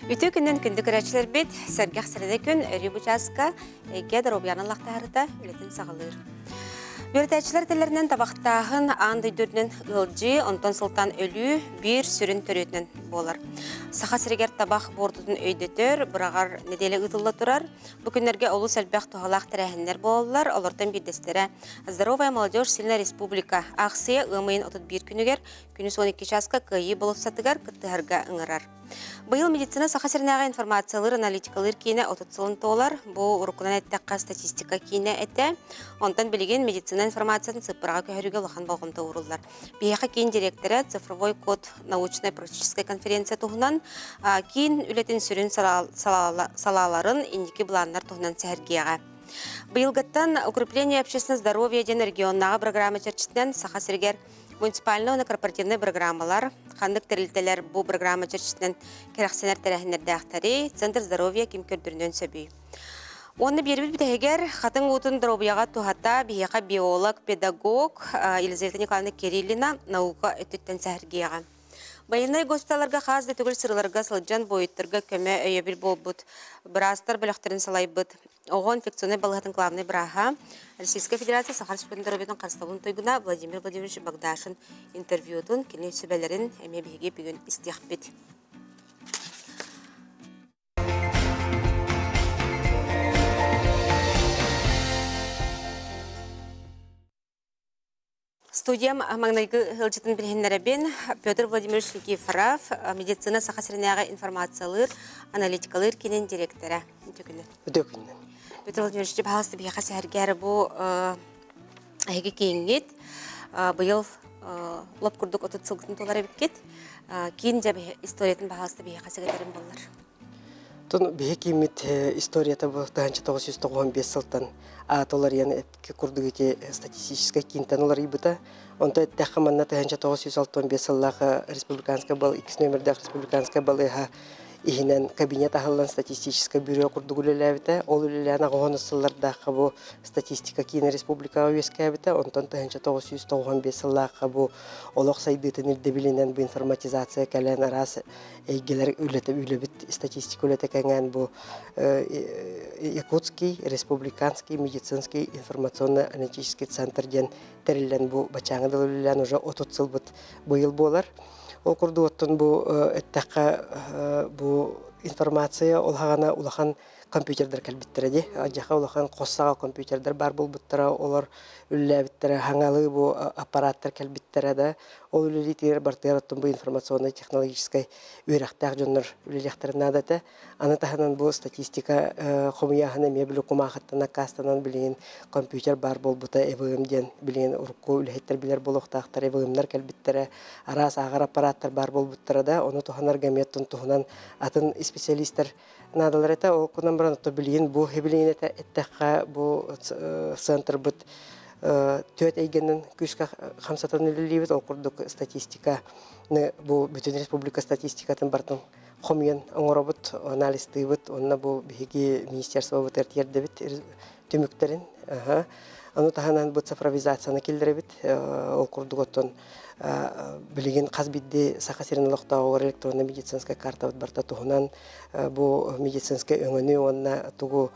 Үтүө күнүн күндү көрөөччүлэрбит, сэргэх сэрэдэ күн өрүү бу чааска эйгэ доруобуйаны лахтаһарыта үлэтин саҕалыыр. Үөрэтээччилэр этэллэринэн табахтааһын аан дойду үрдүнэн ыалдьыы, онтон сылтаан өлүү биир сүрүн төрүөтүнэн буолар. Саха сиригэр табах буортутун өйдөтөр, быраҕар нэдиэлэ ыытылла турар. Бу күннэргэ олус элбэх туһалаах тэрээһиннэр буолаллар. Олортон биирдэстэрэ «Здоровая молодежь, сильная республика» аахсыйа ыам ыйын 31 күнүгэр күнүс 12 чааска Кыайыы болуоссатыгар кыттыһарга ыҥырар. Быйыл медицина Саха сиринээҕи информациялыыр аналитикалыыр киинэ 30 сылын туолар. Бу уруккунан эттэххэ статистика киинэ этэ. Онтон билигин медицина информациятын сыыппараҕа көһөрүүгэ улахан болҕомто ууруллар. Биһиэхэ киин дириэктэрэ цифровой код научнай-практическай конференция туһунан киин үлэтин сүрүн салааларын инники былааннар туһунан сэһэргиэҕэ. Быйылгыттан укрепление общественного здоровья диэн регионнааҕы программа чэрчитинэн Саха сиригэр муниципальнай уонна корпоративнай программалар, ханнык тэрилтэлэр бу программа чэрчитинэн кэрэхсэнэр тэрээһиннэрдээхтэрий, Центр здоровья ким көрдөрүнүөн сөбүй? Уонна биэрбит бүтэһигэр хатыҥ уутун доруобуйаҕа туһата биһиэхэ биолог, педагог Елизавета Николаевна Кириллина наука өттүттэн сэһэргиэҕэ. Байыаннай госпиталларга хас да төгүл сырыыларга сылдьан буойуттарга көмө өйөбүл буолбут быраастар бөлөхтөрүн салайбыт оҕо инфекционнай балыыһатын главнай бырааһа Российскай Федерация Саха Республикатын доруобуйатын харыстабылын туйгуна Владимир Владимирович Богдашин интервьютун, кини сүбэлэрин эмиэ биһиги бүгүн истиэхпит. Студиям маҥнайгы ыалдьытын билиһиннэрэбин. Петр Владимирович Никифоров, медицина Саха сиринээҕи информациялыыр, аналитикалыыр киинин директора. Үтүө күнүн. Үтүө күнүн. Петр Владимирович, пожалуйста, биһиэхэ сэһэргээр бу эһиги кииҥҥит быйыл лоп курдук 30 сылгытын туолар эбиккит. Киин дьэ историятын баһаалыста биһиэхэ сэгэтэрин боллар. Тон биһи кииммит историята бу 1995 сылтан аата уларыйан курдук ити статистическай киинтэн уларыйбыта. Онто эттэххэ манна 1965 сыллаах республиканскай бал иккис номердаах республиканскай балыыһа иһинэн кабинет аһыллан статистическай бюро курдук үлэлээбитэ. Ол үлэлээн аҕыһон сыллардаахха бу статистика киинэ республикаҕа үөскээбитэ. Онтон 1995 сыллаахха бу олох сайдыытын ирдэбилинэн бу информатизация кэлэн араас эйгэлэр үлэтэ үлэбит статистика үлэтэ кэҥээн бу Якутский республиканский медицинский информационно-аналитический центр диэн тэриллэн бу бачааҥы дылы үлэлээн уже 30 сылбыт быйыл буолар. Ол курдук оттон бу эттэххэ бу информация ол хаҕана улахан компьютердар кэлбиттэрэ дии. Дьаха улахан хос саҕа компьютердар баар буолбуттара, олор үлэлээбиттэрэ, хаҥалыы бу аппараттар кэлбиттэрэ да, ол үлэлиитигэр бартыгар оттон бу информационнай технологическай үөрэхтээх дьоннор үлэлиэхтэрин наада этэ. Аны таһынан бу статистика хомуйааһын эмиэ били кумаахыттан аккаастанан билигин компьютер баар буолбута ЭВМ диэн билигин урукку үлэһиттэр билэр буолуохтаахтар ЭВМнар кэлбиттэрэ, араас ааҕар аппараттар баар буолбуттара да, ону туһанарга эмиэ оттон туһунан атын специалистар наадалар этэ. Ол гынан баран ото билигин бу билигин эттэххэ бу центрбыт түөрт эйгэнэн күүскэ хамсатан үлэлиибит. Ол курдук статистиканы бу бүтүн республика статистикатын барытын хомуйан оҥоробут, анализтыыбыт. Онно бу биһиги министерствобытыгар тиэрдэбит түмүктэрин. Ону таһынан бу цифровизацияны киллэрэбит. Ол курдук оттон билигин хас биирдии Саха сирин олохтооҕугар электроннай медицинскай картабыт барыта туһунан бу медицинскэй өҥөнү уонна тугу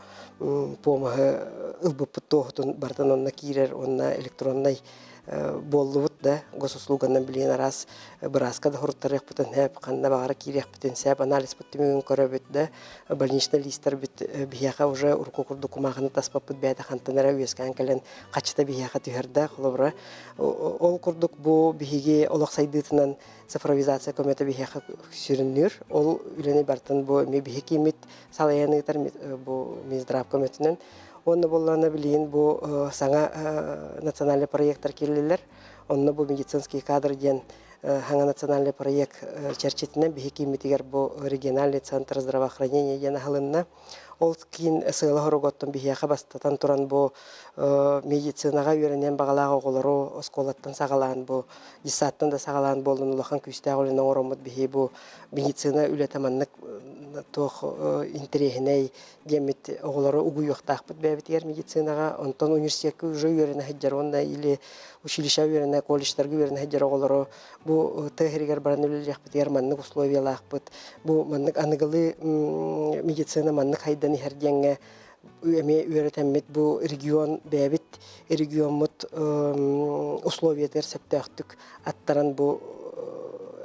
помощы ылбыппыт туоһутун барытын онно киирэр уонна электроннай буоллубут да госуслуганан билигин араас бырааска да хоруттарыахпытын сөп ханна баҕара киириэхпитин сөп анализпыт түмүгүн көрөбүт да больничный лиистэрбит биһиэхэ уже урукку курдук кумааҕыны таспаппыт бэйэтэ хантан эрэ үөскээн кэлэн хаччыта биһиэхэ түһэр да холобура ол курдук бу биһиги олох сайдыытынан цифровизация көмөтө биһиэхэ сүрүннүүр. Ол үлэни барытын бу эмиэ биһи кииммит салайан ыытар бу Минздрав көмөтүнэн. Уонна буоллаҕына билигин бу саҥа национальный проекттар киирэллэр. Онно бу медицинский кадр диэн саҥа национальный проект чэрчитинэн биһи кииммитигэр бу региональный центр здравоохранения диэн аһылынна. Ол киин сыала-соруга оттон биһиэхэ бастатан туран бу медицинаҕа үөрэниэн баҕалаах оҕолору оскуолаттан саҕалаан бу детсадтан да саҕалаан буоллун улахан күүстээх үлэни оҥороммут биһи бу медицина үлэтэ маннык туох интэриэһинэй диэммит оҕолору угуйуохтаахпыт бэйэбитигэр медицинаҕа. Онтон университекка уже үөрэнэ сылдьар уонна или училище үөрэнэ, колледжтарга үөрэнэ сылдьар оҕолору бу тыа сиригэр баран үлэлиэхпитигэр маннык условиялаахпыт, бу маннык аныгылыы медицина маннык хайдан иһэр диэҥҥэ эмиэ үөрэтэммит бу регион бэйэбит региоммут условиятыгар сөптөөхтүк аттаран бу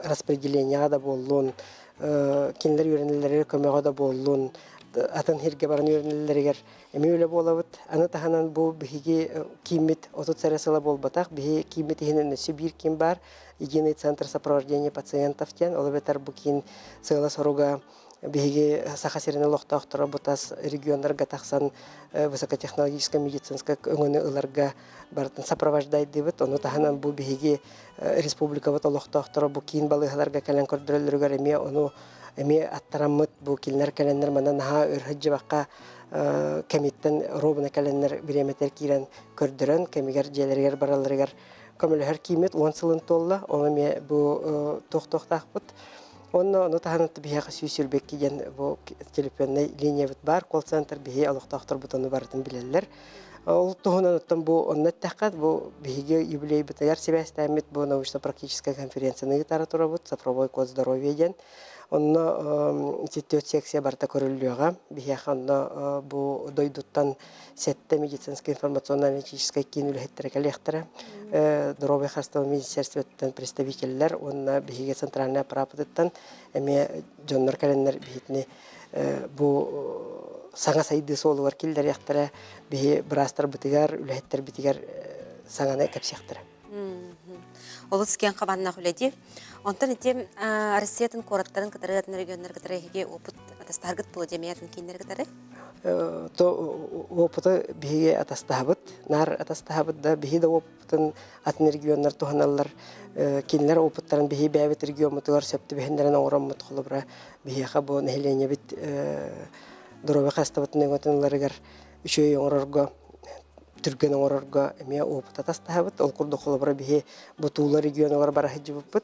распределениеҕа да буоллун, кинилэр үөрэнэллэригэр көмөҕө да буоллун, атын сиргэ баран үөрэнэллэригэр эмиэ үлэ буолабыт. Аны таһынан бу биһиги кииммит 30 эрэ сыла буолбатах. Биһи кииммит иһинэн өссө биир киин баар. Единый центр сопровождения пациентов диэн. Ол эбэтэр бу киин сыала-соруга биһиги Саха сирин олохтоохторо бу тас регионнарга тахсан высокотехнологическай медицинскай өҥөнү ыларга барытын сопровождайдыыбыт. Ону таһынан бу биһиги республикабыт олохтоохторо бу киин балыыһаларга кэлэн көрдөрөллөрүгэр эмиэ ону эмиэ аттараммыт бу кинилэр кэлэннэр манна наһаа өр сылдьыбакка кэмиттэн ровно кэлэннэр бириэмэтигэр киирэн көрдөрөн кэмигэр дьиэлэригэр баралларыгар көмөлөһөр кииммит 10 сылын туолла. Ону эмиэ бу туох-туохтаахпыт. Онно ону таһынан биһиэхэ 122 диэн бу телефоннай линиябыт баар. Колл-центр биһи олохтоохторбут ону барытын билэллэр. Ол туһунан оттон бу онно эттэххэ, бу биһиги юбилейбытыгар сибээстээммит бу научно-практическай конференцияны ыытара турабыт, цифровой код здоровья диэн. Онно ити төрт секция барыта көрүллүөҕэ. Биһиэхэ онно бу дойдуттан сэттэ медицинскэй информационно-аналитическай киин үлэһиттэрэ кэлиэхтэрэ. Доруобуйа харыстабылын министерствоттан представителлэр уонна биһиги центральнай аппараапытыттан эмиэ дьоннор кэлэннэр биһитини бу саҥа сайдыы суолугар киллэриэхтэрэ, биһи быраастарбытыгар, үлэһиттэрбитигэр саҥаны кэпсиэхтэрэ. Олус киэҥ хабааннаах үлэ дии. Онтон ити Россиятын куораттарын кытары, атын регионнары кытары эһиги опыт атастаһаргыт буолуо диэмэ атын кииннэри кытары? То опыты биһиги атастаһабыт, наар атастаһабыт да, биһи да опытын атын регионнар туһаналлар. Кинилэр опыттарын биһи бэйэбит региоммутугар сөп түбэһиннэрэн оҥороммут холобура биһиэхэ бу нэһилиэнньэбит доруобуйа харыстабытын өҥөтүн ыларыгар үчүгэй оҥорорго түргэн оҥорорго эмиэ опыт атастаһабыт. Ол курдук холобура биһи бу Туула регионугар бара сылдьыбыппыт.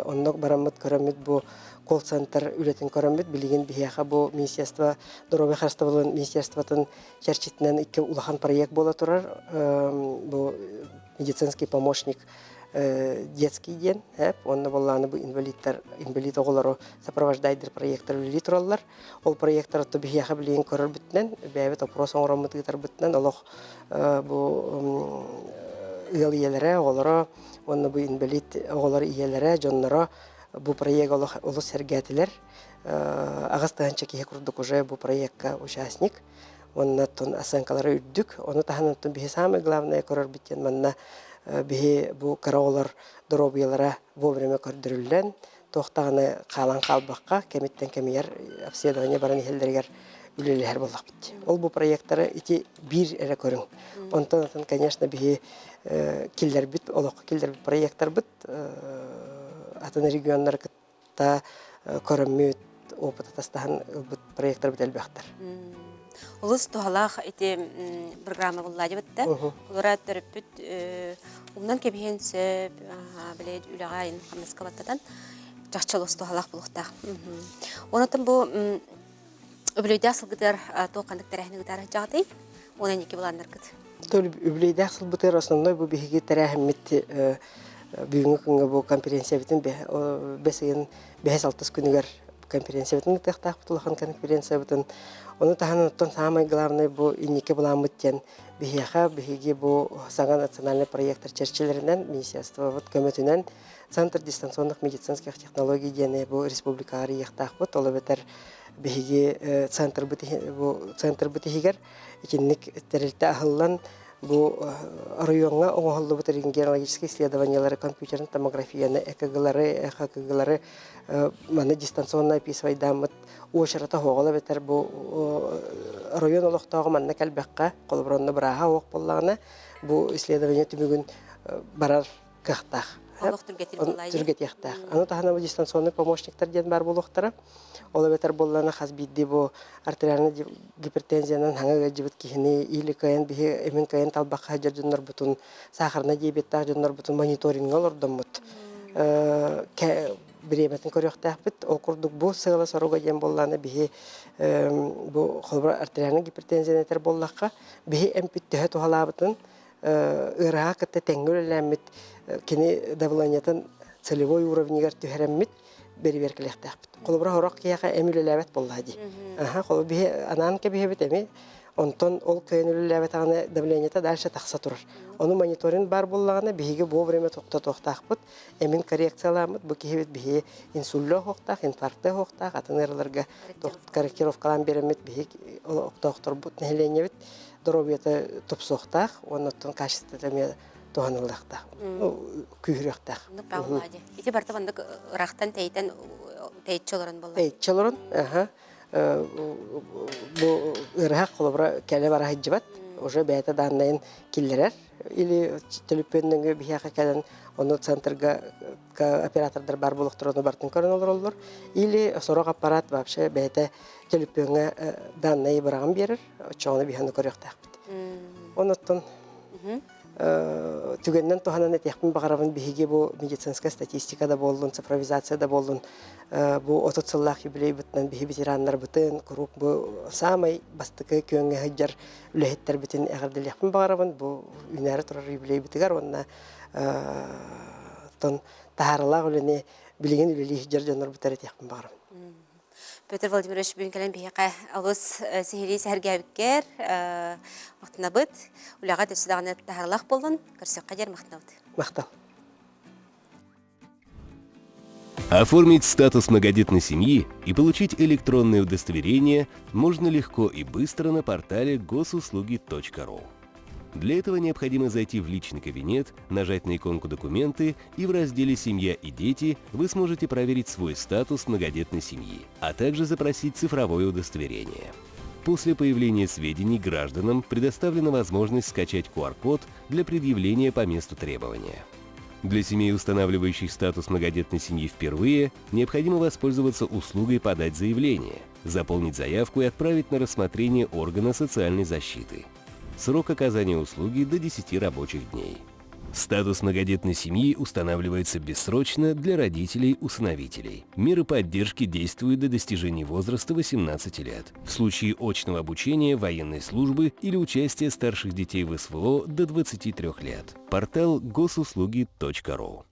Онно бараммыт көрөммүт бу колл-центр үлэтин көрөммүт. Билигин биһиэхэ бу министерство доруобуйа харыстабылын министерствотын чэрчитинэн икки улахан проект буола турар. Бу медицинский помощник детский диэн уонна буоллааны бу инвалидтар инвалид оҕолору сопровождайдыр проекттар үлэлии тураллар. Ол проекттар отто биһиэхэ билигин көрөрбүтүнэн, бэйэбит опрос оҥороммут ыытарбытынан олох бу ыал ийэлэрэ, оҕолоро уонна бу инбэлиит оҕолор ийэлэрэ, дьонноро бу проект олох олус сэргээтилэр. 8000 киһи курдук уже бу проекка участник. Уонна оттон оценкалара үрдүк. Ону таһынан оттон биһи самое главное көрөрбүт диэн манна биһи бу кыра оҕолор доруобуйалара вовремя көрдөрүллэн, туох даҕаны хаалан хаалбакка, кэмиттэн кэмигэр обследование баран иһэллэригэр үлэлэһэр буоллахпыт. Ол бу проектары ити биир эрэ көрүҥ. Онтон атын, конечно, биһи киллэрбит, олоххо киллэрбит проекттарбыт атын регионнары кытта көрөммүт, опыт атастаһан ылбыт проекттарбыт элбэхтэр. Олус туһалаах ити программа булла дебитте. Олора төрөппүт умнан кэбиһиэн сөп, били үлэҕэ айын хамнаска баттатан чахчы олус туһалаах булуохтаах. Онотон бу үбүлүйдээх сылгытыгар туох ханнык тэрээһини ыытаар сылдьаҕытый? Уонна инники былааннаргыт? Үбүлүйдээх сылбытыгар основной бу биһиги тэрээһиммит бүгүҥҥү күҥҥэ бу конференциябытын бэс ыйын бэһис алтыс күнүгэр конференциябытын ыытыахтаахпыт, улахан конференциябытын. Ону таһынан оттон саамай главное бу инники былааммыт диэн биһиэхэ биһиги бу саҥа национальный проектар чэрчилэринэн министерствобыт көмөтүнэн Центр дистанционных медицинских технологий диэни бу республикаҕа арыйыахтаахпыт. Ол эбэтэр биһиги центрбыт бу центрбыт иһигэр итинник тэрилтэ аһыллан бу оройуоҥҥа оҥоһуллубут рентгенологическай исследованиелары, компьютернай томографияны, ЭКГ-лары, ЭХКГ-лары маны дистанционно описывайдааммыт уочарата оһоҕол эбэтэр бу оройуон олохтооҕо манна кэлбэххэ, холобур, онно бырааһа оһох буоллаҕына, бу исследование түмүгүн барар кыахтаах. Олох түргэтир буоллаа Түргэтиэхтээх. Аны таһынан дистанционный помощниктар диэн баар буолуохтара. Ол эбэтэр буоллаҕына хас биирдии бу артериальнай гипертензиянан хаҥа ыалдьыбыт киһини или кыайан биһи эмин кыайан талбакка сылдьар дьоннорбутун, сахарнай диабеттаах дьоннорбутун мониториҥҥа олордоммут бириэмэтин көрүөхтээхпит. Ол курдук бу сыала-соруга диэн буоллаҕына биһи бу холобура артериальнай гипертензияны этэр буоллахха, биһи эмпит төһө туһалаабытын ыарыһаҕа кытта тэҥҥэ үлэлээммит кини давлениетын целевой уровнигар түһэрэммит бэрэбиэркэлиэхтээхпит. Холобура, сорох киһиэхэ эм үлэлээбэт буоллаҕа дии. Аха, холобура, биһи анаан кэбиһэбит эми, онтон ол кыайан үлэлээбэтэҕинэ давлениета дальше тахса турар. Ону мониторинг баар буоллаҕына, биһиги вовремя тохтотуохтаахпыт, эмин коррекциялааммыт, бу киһибит биһи инсульла оһуохтаах, инфаркта оһуохтаах, атын ыарыыларга корректировкалаан биэрэммит биһи олохтоохторбут, нэһилиэнньэбит доруобуйата тупсуохтаах уонна оттон качествота эмиэ туһаныллыахтаах, күүһүрүөхтээх. Ити барыта маннык ыраахтан тэйтэн тэйиччи олорон буолла. Тэйиччи олорон, аха. Бу ыарыһах холобура кэлэ бара сылдьыбат, уже бэйэтэ дааннайын киллэрэр или төлөпүөн нөҥүө биһиэхэ кэлэн ону центрга оператордар баар буолуохтара ону барытын көрөн олороллор или сорох аппарат вообще бэйэтэ төлөпүөҥҥэ дааннайы быраҕан биэрэр оччоҕуна биһиэхэ көрүөхтээхпит. Онуттан түгэнинэн туһанан этиэхпин баҕарабын биһиги бу медицинская статистика да буоллун, цифровизация да буоллун бу 30 сыллаах юбилейбытынан биһи ветераннарбытын куруук бу саамай бастакы күөҥҥэ сылдьар үлэһиттэрбитин эҕэрдэлиэхпин баҕарабын бу үүнээри турар юбилейбытыгар уонна тон таһаарылаах үлэни билигин үлэлии сылдьар дьоннорбутугар этиэхпин баҕарабын. Петр Владимирович бүгүн кэлэн биһиэхэ олус сиһилии сэһэргээбиккэр махтанабыт. Үлэҕэ өссө даҕаны таһаарылаах буоллун. Көрсүөххэ диэн махтанабыт. Махтал. Оформить статус многодетной семьи и получить электронное удостоверение можно легко и быстро на портале госуслуги.ру. Для этого необходимо зайти в личный кабинет, нажать на иконку «Документы» и в разделе «Семья и дети» вы сможете проверить свой статус многодетной семьи, а также запросить цифровое удостоверение. После появления сведений гражданам предоставлена возможность скачать QR-код для предъявления по месту требования. Для семей, устанавливающих статус многодетной семьи впервые, необходимо воспользоваться услугой «Подать заявление», заполнить заявку и отправить на рассмотрение органа социальной защиты. Срок оказания услуги до 10 рабочих дней. Статус многодетной семьи устанавливается бессрочно для родителей-усыновителей. Меры поддержки действуют до достижения возраста 18 лет. В случае очного обучения, военной службы или участия старших детей в СВО до 23 лет. Портал госуслуги.ру.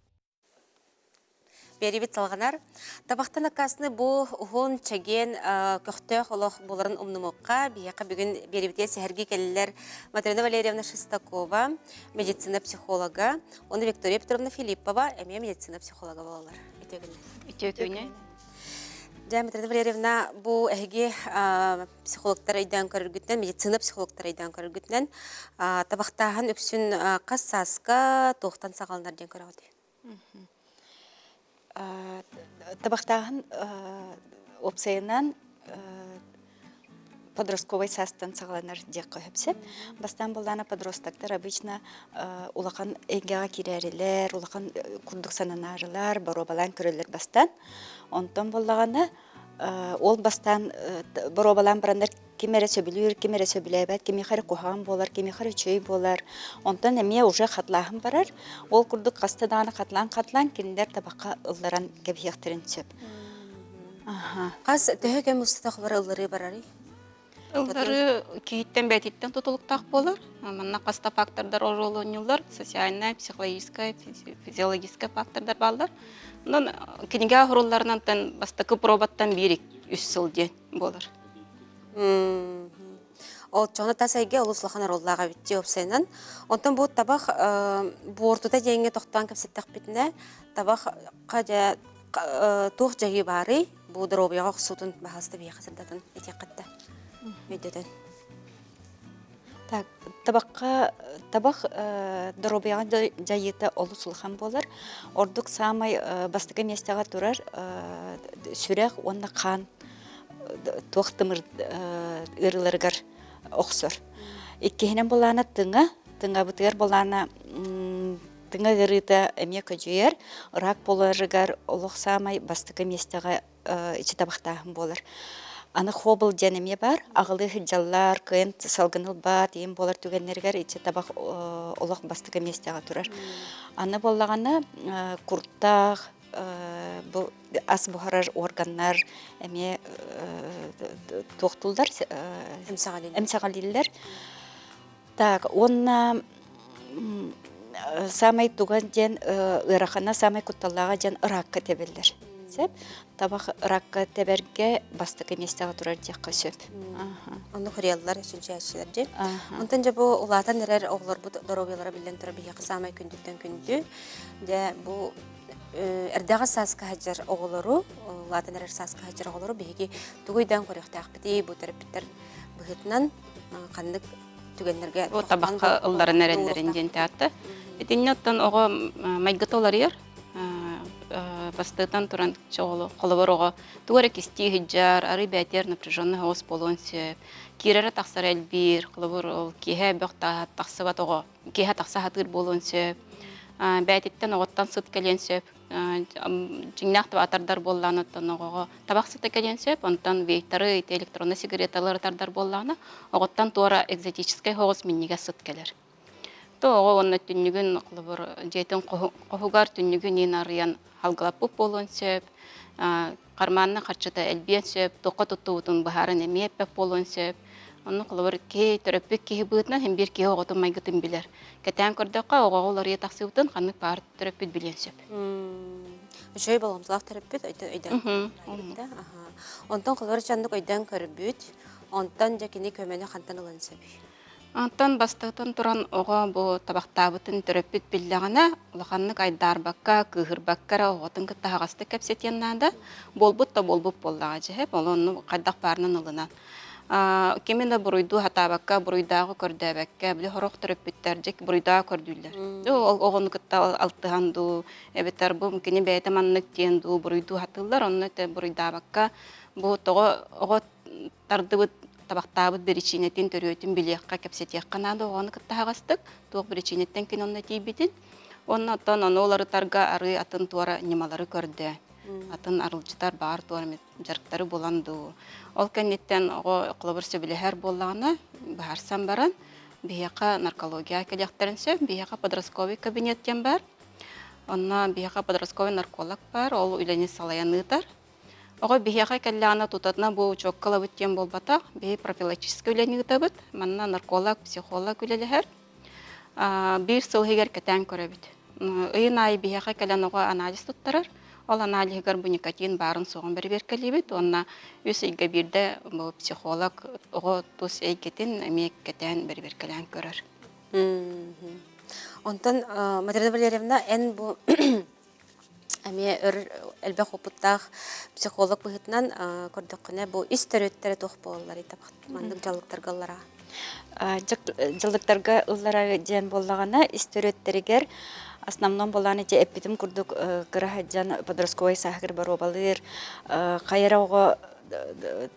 Биэрибит салҕанар. Табахтан аккаасны бу уһун, чэгиэн, көхтөөх олох буоларын умнумуохха. Биһиэхэ бүгүн биэрибитигэр сэһэргии кэллилэр Матрена Валерьевна Шестакова, медицина психолога, уонна Виктория Петровна Филиппова, эмиэ медицина психолога буолаллар. Үтүө күнү. Үтүө күнү. Дьэ, Матрена Валерьевна, бу эһиги психологтар өйдөөн көрөргүтүнэн, медицина психологтар өйдөөн көрөргүтүнэн, табахтааһын үксүн хас сааска туохтан саҕаланар диэн көрөҕүтүй? Табахтааһын уопсайынан подростковай саастан саҕаланар диэххэ сөп. Бастаан буоллаҕына подростоктар обычно улахан эйгэҕэ киирээрилэр, улахан курдук сананаарылар, боруобалаан көрөллөр бастаан. Онтон буоллаҕына ол бастаан боруобалаан бараннар ким эрэ сөбүлүүр, ким эрэ сөбүлээбэт, кимиэхэ эрэ куһаҕан буолар, кимиэхэ эрэ үчүгэй буолар. Онтон эмиэ уже хатлааһын барар. Ол курдук хаста даҕаны хатлаан-хатлаан кинилэр табахха ылларан кэбиһиэхтэрин сөп. Хас төһө кэм устата хабар ылларыы барарый? Ылларыы киһиттэн бэйэтиттэн тутулуктаах буолар. Манна хас да фактордар оруолу оонньууллар. Социальнай, психологическай, физиологическай фактордар бааллар. Онон кинигэ оһорулларынан бастакы пробаттан биир үс сыл диэн буолар. Ол чоно тас эйгэ олус улахан оруоллаах эбит дии уопсайынан. Онтон бу табах буортута диэҥҥэ тохтоон кэпсэттэхпитинэ, табахха дьэ туох дьайыы баарый? Бу доруобуйаҕа охсуутун баһаалыста биһиэхэ сырдатын этиэххит да өйдөтөн. Так, табахха табах доруобуйаҕа дьайыыта олус улахан буолар. Ордук саамай бастакы миэстэҕэ турар сүрэх уонна хаан туох тымыр ыарыыларыгар охсор. Иккиһинэн былаана тыҥа, тыҥабытыгар былаана Тыҥа ыарыыта эмиэ көдьүйэр, рак буоларыгар олох саамай бастакы миэстэҕэ ичи табахтааһын буолар. Аны хобл диэн эмиэ баар. Аҕылыы сылдьаллар, кыайан салгын ылбат, ийэм буолар түгэннэригэр ичи табах олох бастакы миэстэҕэ турар. Аны буоллаҕына куртах, бу ас буһарар органнар эмиэ туохтууллар, эмсэҕэлииллэр. Так, уонна саамай туга диэн ыарахана, саамай кутталлааҕа диэн ракка тэбэллэр. Сөп. Табах ракка тэбэргэ бастакы миэстэҕэ турар диэххэ сөп. Онно хоруйаллар сүнчээччилэр дии. Онтон дьэ бу улаатан эрэр оҕолорбут доруобуйалара биллэн турар биһиэхэ саамай күндүттэн күндү. Дьэ бу эрдэҕэс сааска сылдьар оҕолору, улаатан эрэр сааска сылдьар оҕолору биһиги тугу өйдөөн көрүөхтээхпитий бу төрөппүттэр быһыытынан ханнык түгэннэргэ Бу табахха ылларан эрэллэрин диэн театр. Итиннэ оттон оҕо майгыта уларыйар. Бастыытан туран холобур оҕо тугу эрэ кистии сылдьар, арый бээтиэр напряженный соҕус буолуон сөп. Киирэрэ тахсара элбиир, холобур ол киэһэ бөх тахсыбат оҕо киэһэ тахса сатыыр буолуон сөп. Бээтиттэн оҕоттон сыт кэлиэн сөп. Дьиҥнээх тардар буоллаҕына оттон оҕоҕо табах сыта кэлиэн сөп, онтон вейтеры, ити электроннай сигареталары тардар буоллаҕына, оҕоттон туора экзотическай соҕус минньигэс сыт кэлэр. То оҕо уонна түннүгүн холобур дьиэтин хоһугар түннүгүн иин арыйан халгылаппыт буолуон сөп, карманна харчыта элбиэн сөп, туохха туттубутун быһааран эмиэ эппэт буолуон сөп. Онно холобур киһи төрөппүт киһи быһыытынан син биир киһи оҕотун майгытын билэр. Кэтээн көрдөххө, оҕоҕо уларыйа тахсыбытын ханнык баар төрөппүт билиэн сөп. Үчүгэй болҕомтолоох төрөппүт өйдөөн Онтон холобур чаннык өйдөөн көрбүт, онтон дьэ кини көмөнү хантан ылан сөбүй? Онтон бастатан туран оҕо бу табахтаабытын төрөппүт биллэҕинэ, улаханнык айдаарбакка, кыыһырбакка эрэ оҕотун кытта аһаҕастык кэпсэтиэн наада. Буолбут да буолбут буоллаҕа дьиһэ, ол онну хайдах баарынан ылынан. Кими да буруйдуу сатаабакка, буруйдааҕы көрдөөбөккө, били сорох төрөппүттэр дьэ буруйдааҕы көрдүүллэр. Ол оҕону кытта алтыһан дуу, эбэтэр бу кини бэйэтэ маннык диэн дуу буруйдуу сатыыллар, онно буруйдаабакка бу тоҕо оҕо тардыбыт табахтаабыт биричиинэтин, төрүөтүн билиэххэ, кэпсэтиэххэ наада оҕону кытта аһаҕастык, туох биричиинэттэн кини онно тиийбитин. Уонна оттон ону уларытарга арыы атын туора ньымалары көрдө. Атын арылдьытар баар туора дьарыктары булан дуу. Ол кэнниттэн оҕо холобур сөбүлэһэр буоллаҕына, быһаарсан баран, биһиэхэ наркология кэлиэхтэрин сөп. Биһиэхэ подростковый кабинет диэн баар. Онно биһиэхэ подростковый нарколог баар, ол үлэни салайан ыытар. Оҕо биһиэхэ кэллэҕинэ тутатына бу учуокка ылабыт диэн буолбатах. Биһи профилактическай үлэни ыытабыт. Манна нарколог, психолог үлэлэһэр. Биир сыл иһигэр кэтээн көрөбүт. Ыйын аайы биһиэхэ кэлэн оҕо анализ туттарар. Ол аналиһыгар бу никотин баарын-суоҕун бэрэбиэркэлиибит уонна үс ыйга биирдэ бу психолог оҕо тус эйгэтин эмиэ кэтээн бэрэбиэркэлээн көрөр. Онтон Матрена Валерьевна, эн бу эмиэ өр элбэх опыттаах психолог быһыытынан көрдөххүнэ бу ис төрүөттэрэ туох буолалларый маннык дьаллыктарга ыллара? Дьаллыктарга ыллара диэн буоллаҕына ис төрүөттэригэр основном буолаан ити эппитим курдук кыра сылдьан подростковай сааһыгар боруобалыыр хайа эрэ оҕо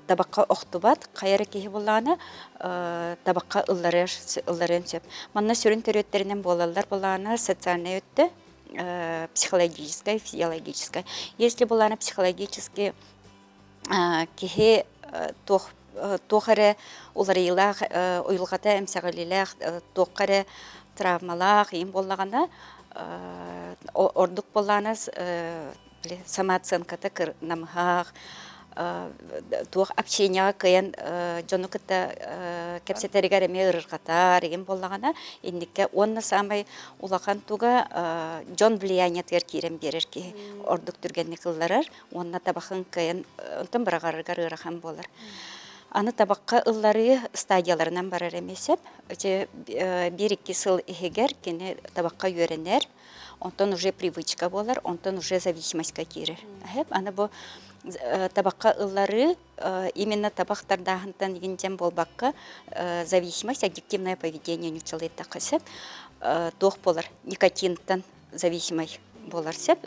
табахха охтубат хайа эрэ киһи буоллаҕына табахха ылларыан сөп. Манна сүрүн төрүөттэринэн буолаллар буоллаҕына социальнай өттө психологическое, физиологическое. Если была психологически киһи туох туох эрэ уларыйыылаах уйулҕата эмсэҕэлиилээх туохха эрэ травмалаах иин буоллаҕына ордук буоллаҕына самооценката намыһах туох общениеҕа кыайан дьону кытта кэпсэтэригэр эмиэ ырырҕатар игин буоллаҕына инникке уонна саамай улахан туга дьон влияниетыгар киирэн биэрэр киһи ордук түргэнник ылларар уонна табахын кыайан онтон быраҕарыгар ыарахан буолар. Аны табахха ылларыы стадияларынан барар эмиэ сөп. Биир-икки сыл иһигэр кини табахха үөрэнэр, онтон уже привычка буолар, онтон уже зависимостька киирэр. Аны бу табахха ылларыы именно табах тардааһынтан игин диэн буолбакка зависимость, аддиктивное поведение нууччалыйдахха сөп туох буолар никотинтан зависимый буолар сөп.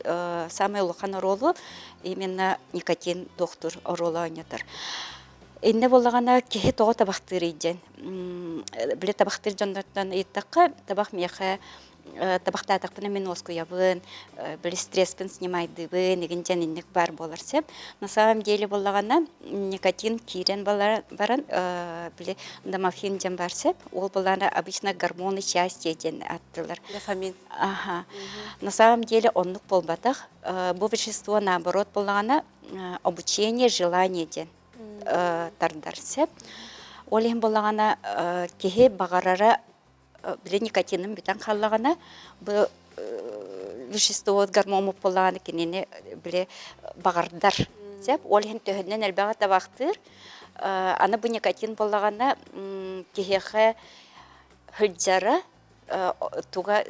Самый улахан оруолу именно никотин туохтуур оруолу оонньотор. Иннэ буоллаҕына киһи тоҕо табахтыырый диэн. Били табахтыыр дьоннортон ыйыттахха, табах миэхэ Табахтаатахпына мин уоскуйабын, били стресспин снимайдыыбын, игин дьэн инник баар буолар сөп. На самом деле буоллаҕына никотин киирэн баран били домофин диэн баар сөп. Ол буоллаҕына обычно гормоны счастья диэн ааттыылар. Дофамин. Аха. На самом деле оннук буолбатах. Бу вещество наоборот буоллаҕына обучение желание диэн тардар сөп. Ол иһин буоллаҕына киһи баҕарара били никотиным бүтэн хааллаҕына бу вещество гормон буоллаҕына кинини били баҕардар сөп. Ол иһин төһөннөн элбэҕи табахтыыр. Аны бу никотин буоллаҕына киһиэхэ сылдьара туга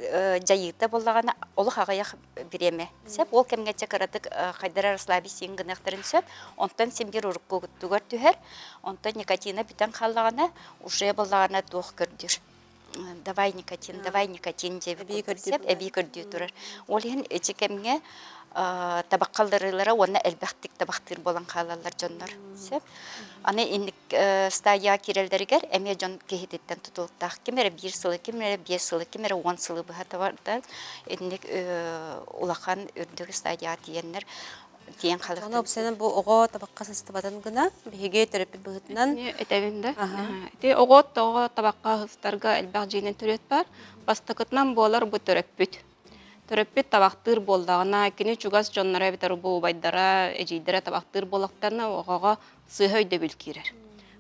дьайыыта буоллаҕына олох аҕыйах бириэмэ сөп ол кэмҥэ чэ кыратык хайдара расслабить гыныахтарын сөп онтон син биир уруккугуттугар түһэр онтон никотина бүтэн хааллаҕына уже буоллаҕына туох көрдүүр давай никотин давай никотин диэбит сөп эбии көрдүү турар ол иһин ити кэмҥэ табаххалларыылара уонна элбэхтик табахтыыр буолан хаалаллар дьоннор сөп Аны инник стадияҕа киирэллэригэр эмиэ дьон киһититтэн тутулуктаах. Ким эрэ биир сылы, ким эрэ биэс сылы, ким эрэ уон сылы быһа табардан инник улахан үрдүк стадияҕа тиийэннэр тиийэн халыктан. Аны опсанан бу оҕо табахха сыстыбатын гына биһиги төрөппүт быһыытынан этэбин да. Ити оҕо тоҕо табахха сыстарга элбэх дьиэнэн төрүөт бар. Бастакытынан буолар бу төрөппүт. Төрөппүт табахтыыр буоллаҕына, кини чугас дьонноро эбэтэр бу убайдара, эдьиийдэрэ табахтыыр буоллахтарына, оҕоҕо сыыһа өйдөбүл киирэр.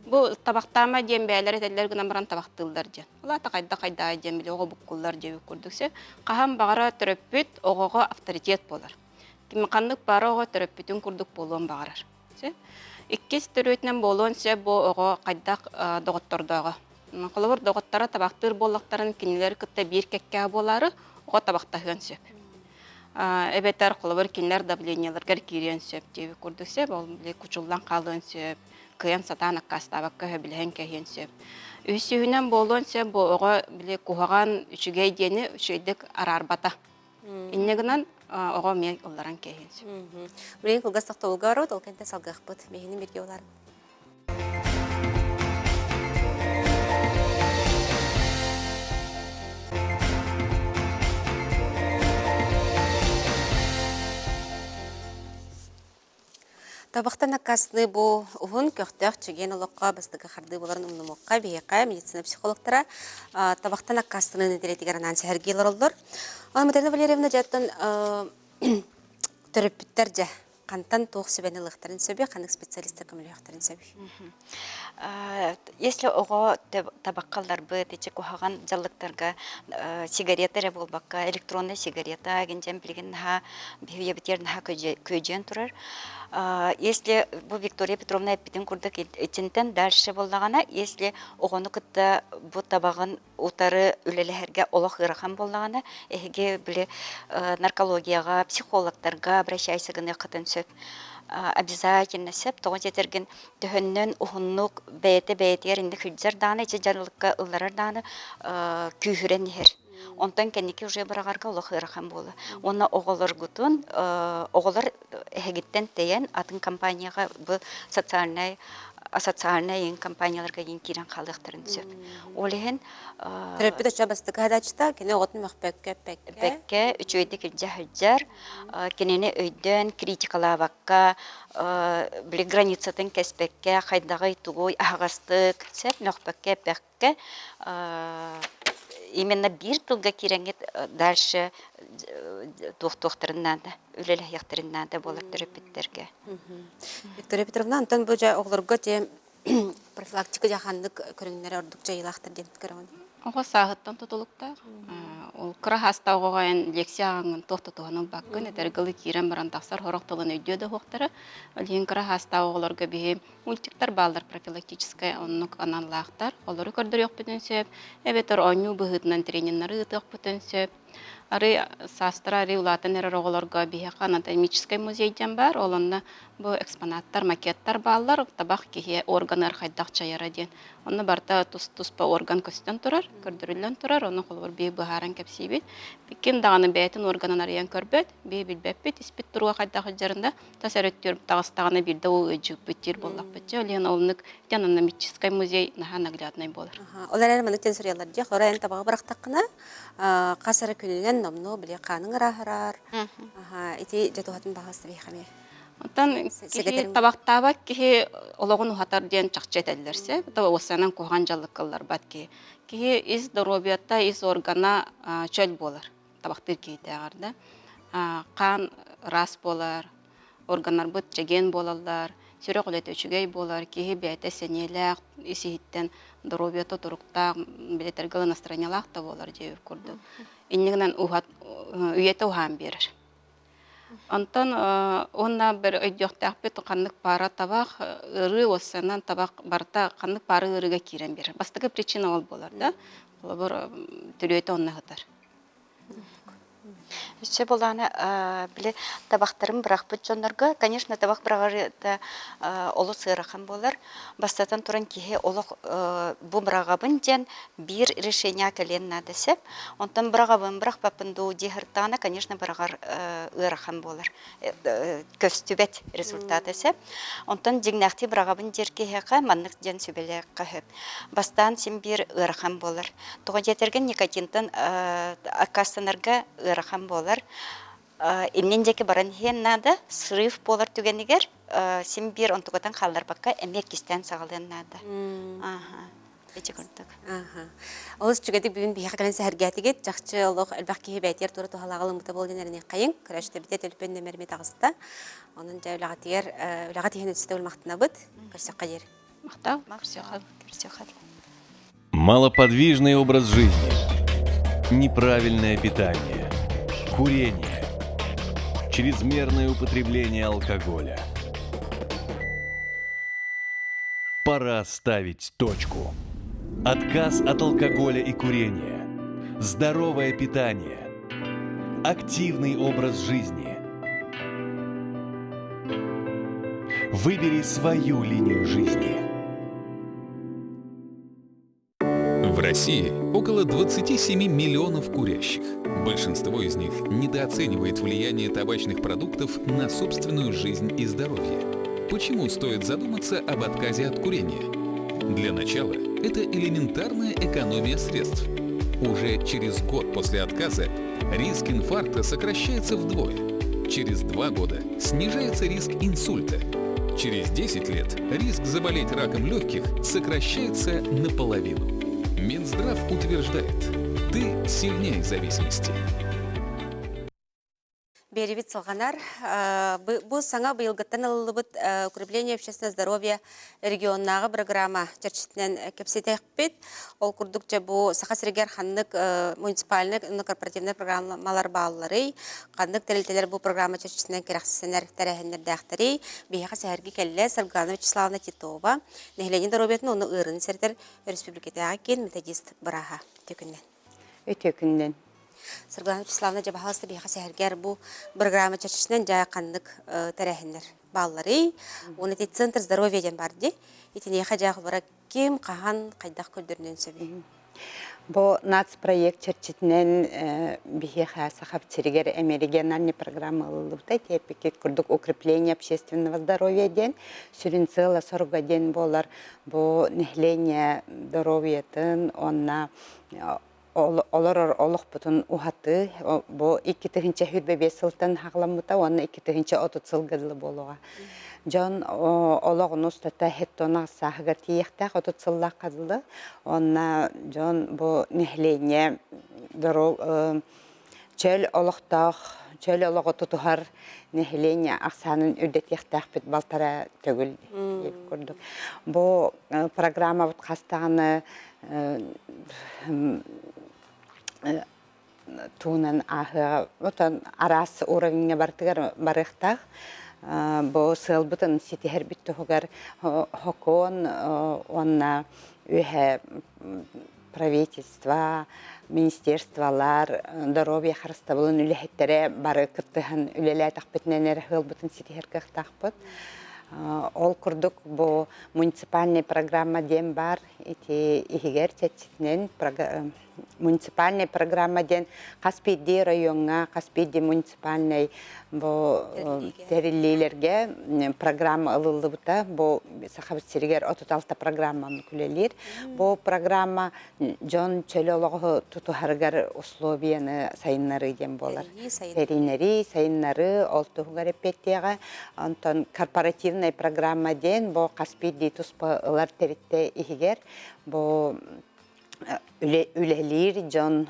Бу табахтаама диэн бэйэлэрэ этэллэр гынан баран табахтыыллар диэн. Ол аата хайдах хайдаай диэн били оҕо буккуллар диэбит курдук сөп. Хаһан баҕара төрөппүт оҕоҕо авторитет буолар. Ким ханнык баара оҕо төрөппүтүн курдук буолуон баҕарар. Сөп. Иккис төрүөтүнэн буолуон сөп бу оҕо хайдах доҕоттордооҕо. Холобур, доҕотторо табахтыыр буоллахтарын кинилэр кытта биир кэккэ буолаары оҕо табахтаһыан сөп. Эбэтэр холобур кинилэр давлениеларыгар киириэн сөп диэбит курдук сөп. Ол били кучуллан хаалыан сөп, кыайан сатаан аккаастаабакка сөбүлэһэн кэһиэн сөп. Үсүһүнэн буолуон сөп бу оҕо били куһаҕан үчүгэй диэни үчүгэйдик араарбата. Инньэ гынан оҕо эмиэ ылларан кэһиэн сөп. Билигин кылгас тохтобулга барабыт, ол кэнтэ салгыахпыт. Биһини бирге оларын. Табахтан аккаастаныы бу уһун, көхтөөх, чэгиэн олоххо бастакы хардыы буоларын умнумуохха биһиэхэ медицина психологтара табахтан аккаастаныы нэдиэлэтигэр анаан сэһэргии олороллор. Матрена Валерьевна дьэ төрөппүттэр дьэ хантан туох сүбэни ылыахтарын сөбүй, ханнык специалистар көмөлөһүөхтэрин сөбүй? Если оҕо табахха ылларбыт, ичи куһаҕан дьаллыктарга сигарета эрэ буолбакка, электроннай сигарета гинжэн билигин наһаа биһиэбитигэр наһаа күөдьүйэн турар. Если бу Виктория Петровна эппитин курдук итинтэн дальше буоллаҕына, если оҕону кытта бу табаҕын утары үлэлэһэргэ олох ыарахан буоллаҕына, эһиги били наркологияҕа, психологтарга обращайся гыныаххытын сөп. Обязательно сөп. Тоҕо диэтэргин төһөннөн уһуннук бэйэтэ бэйэтигэр инник сылдьар даҕаны, ити дьаралыкка ылларар даҕаны күүһүрэн иһэр. Онтон кэнники уже быраҕарга олох ыарахан буолар. Уонна оҕолоргутун, оҕолор эһигиттэн тэйэн атын компанияҕа бу социальнай социальнай иҥ компанияларга иҥ киирэн хаалыахтарын сөп. Ол иһин Төрөппүт оччо бастакы хадачыта кини оҕотун мөхпөккө эппэккэ эппэккэ үчүгэйдик илдьэ сылдьар, кинини өйдөөн критикалаабакка, били границатын кэспэккэ, хайдаҕый тугуй аһаҕастык сөп мөхпөккө эппэккэ именно биир тылга киирэҥҥит дальше туохтуохтарын наада, үлэлэһиэхтэрин наада буолар төрөппүттэргэ. Виктория Петровна, онтон бу дьэ оҕолорго те профилактика дьаханнык көрүҥнэрэ ордук дьайыылаахтар диэн көрөҕүн? Оҕо сааһыттан тутулуктаах. Ол кыра хаастаах оҕоҕо эн лекция ааҕаҥҥын туох да туһана ылбаккын, этэргылы киирэн баран тахсар сорох тылын өйдүө да уһуохтара. Ол иһин кыра хаастаах оҕолорго биһи мультиктар бааллар профилактическай оннук аналлаахтар. Олору көрдөрүөхпүтүн сөп, эбэтэр оонньуу быһыытынан трениннары ыытыахпытын сөп. Арый саастара арый улаатан эрэр оҕолорго биһиэхэ анатомическай музей диэн баар. Ол онно бу экспонаттар, макеттар бааллар. Табах киһи органыгар хайдах дьайара диэн. Онно барыта тус-туспа орган көстөн турар, көрдөрүллэн турар. Ону холобур биһи быһааран кэпсиибит. Ким даҕаны бэйэтин органын арыйан көрбөт, биһи билбэппит, испит туруга хайдах сылдьарын да тас өрүттүөр таҕыстаҕына биирдэ ол ыалдьыппыт диир буоллахпыт. Дьэ, ол иһин оннук ити анатомическай музей наһаа нагляднай буолар. Ол эрээри маннык диэн суруйаллар дии. Хора эн табаҕы бырахтаххына, хас эрэ күнүнэн номнуо били хааныҥ ырааһырар. Ити дьэ туһатын баҕас биһиэхэ Оттон киһи табахтаабат киһи олоҕун уһатар диэн чахчы этэллэр сөп. Уоссанан куһаҕан дьаллыкка ылларбат киһи. Киһи ис доруобуйата, ис органа чөл буолар. Табахтыыр киһитээҕэр да. Хаан ыраас буолар, органнарбыт чэгиэн буолаллар, сүрэх үлэтэ үчүгэй буолар, киһи бэйэтэ сэниэлээх, ис-иһиттэн доруобуйата туруктаах, билэтэргэ ыла настроениелаах да буолар диэбит курдук. Инньэ гынан уһат, үйэтэ уһаан биэрэр. Онтон уонна бір өйдүөхтээхпит ханнык паара табах ыарыы уоссанан табах барыта ханнык паара ыарыыга киирэн биэрэр. Бастакы причина ол буолар да. Холобур, төрүөтэ онно сытар. Өссө буолаана били табахтарын бырахпыт дьоннорго, конечно, табах быраҕарыта олус ыарахан буолар. Бастатан туран киһи олох бу быраҕабын диэн биир решение кэлиэн наада сөп. Онтон быраҕабын, бырахпаппын дуу дии сырыттаҕына, конечно, быраҕар ыарахан буолар. Көстүбэт результата сөп. Онтон дьиҥнээхтии быраҕабын диир киһиэхэ маннык диэн сүбэлиэххэ сөп. Бастаан син биир ыарахан буолар. Тоҕо диэтэргин никотинтан аккаастанарга ыарахан буолар. Иннин диэки баран иһиэн наада, срыв буолар түгэнигэр син биир онтукатын хаалларбакка эмиэ иккистээн саҕалыан наада. Ити курдук. Олус үчүгэйдик бүгүн биһиэхэ кэлэн сэһэргээтигит. Чахчы олох элбэх киһи бэйэтигэр туора туһалааҕы ылыммыта буол диэн эрэниэххэйиҥ. Көрөөччүлэрбитэ төлөпүөн нөмэрми таҕыста. Онон дьэ үлэҕитигэр үлэҕит иһин өссө төгүл махтанабыт. Көрсөххө диэри. Махтал. Көрсөххө. Көрсөххө. Малоподвижный образ жизни, неправильное питание, курение, чрезмерное употребление алкоголя. Пора ставить точку. Отказ от алкоголя и курения, здоровое питание, активный образ жизни. Выбери свою линию жизни. В России около 27 миллионов курящих. Большинство из них недооценивает влияние табачных продуктов на собственную жизнь и здоровье. Почему стоит задуматься об отказе от курения? Для начала это элементарная экономия средств. Уже через год после отказа риск инфаркта сокращается вдвое. Через два года снижается риск инсульта. Через 10 лет риск заболеть раком легких сокращается наполовину. Минздрав утверждает, ты сильнее зависимости. Биэрибит салҕанар. Бу саҥа быйылгыттан ылыллыбыт укрепление общественного здоровья регионнааҕы программа чэрчитинэн кэпсэтиэхпит. Ол курдук дьэ бу Саха сиригэр ханнык муниципальнай уонна корпоративнай программалар баалларый, ханнык тэрилтэлэр бу программа чэрчитинэн кэрэхсэнэр тэрээһиннэрдээхтэрий, биһиэхэ сэһэрги кэллэ Саргылана Вячеславовна Титова, нэһилиэнньэ доруобуйатын уонна ыарыыны сэрэтэр өрөспүүбүлүкэтээҕи киин методист бырааһа. Үтүө күнүнэн. Үтүө күнүнэн. Саргылана Вячеславовна, дьэ баһаалыста биһиэхэ сэһэргэр бу программа чэрчитинэн дьэ ханнык тэрээһиннэр баалларый? Уонна ити Центр здоровья диэн баар дии. Итиниэхэ дьэ холобура ким, хаһан, хайдах көрдөрүнүөн сөбүй? Бу нацпроект чэрчитинэн биһиэхэ Саха сиригэр эмиэ региональный программа ылыллыбыта. Ити курдук укрепление общественного здоровья диэн сүрүн сыала-соруга диэн буолар. Бу нэһилиэнньэ доруобуйатын уонна олорор олохпутун уһатыы бу 2025 сылтан хаҕаламмыта уонна 2030 сылга дылы буолуоҕа. Дьон олоҕун устата хеттон сааһыгар тиийиэхтээх 30 сыллаахха дылы. Уонна дьон бу нэһилиэнньэ чөл олохтоох, чөл олоҕу тутуһар нэһилиэнньэ ахсаанын үрдэтиэхтээхпит балтараа төгүл курдук. Бу программабыт хас даҕаны туһунан ааһыаҕа отон араас уровеньҥа барытыгар барыахтаах. Бу сыалбытын ситиһэрбит туһугар хокуон уонна үөһэ правительство, министерстволар, доруобуйа харыстабылын үлэһиттэрэ бары кыттыһан үлэлээтэхпитинэн эрэ сыалбытын ситиһэр кыахтаахпыт. Ол курдук бу муниципальная программа диэн баар. Ити иһигэр чэрчитинэн. Муниципальнай программа диэн хас биирдии райоҥҥа, хас биирдии муниципальнай бу тэриллиилэргэ программа ылыллыбыта. Бу Сахабыт сиригэр 36 программаны үлэлиир. Бу программа дьон чөл олоҕу тутуһарыгар условияны сайыннарыы диэн буолар. Тэринэрии, сайыннарыы ол туһугар эппиэттиэҕэ. Онтон корпоративнай программа диэн бу хас биирдии туспа ылар тэрилтэ иһигэр бу үлэлиир дьон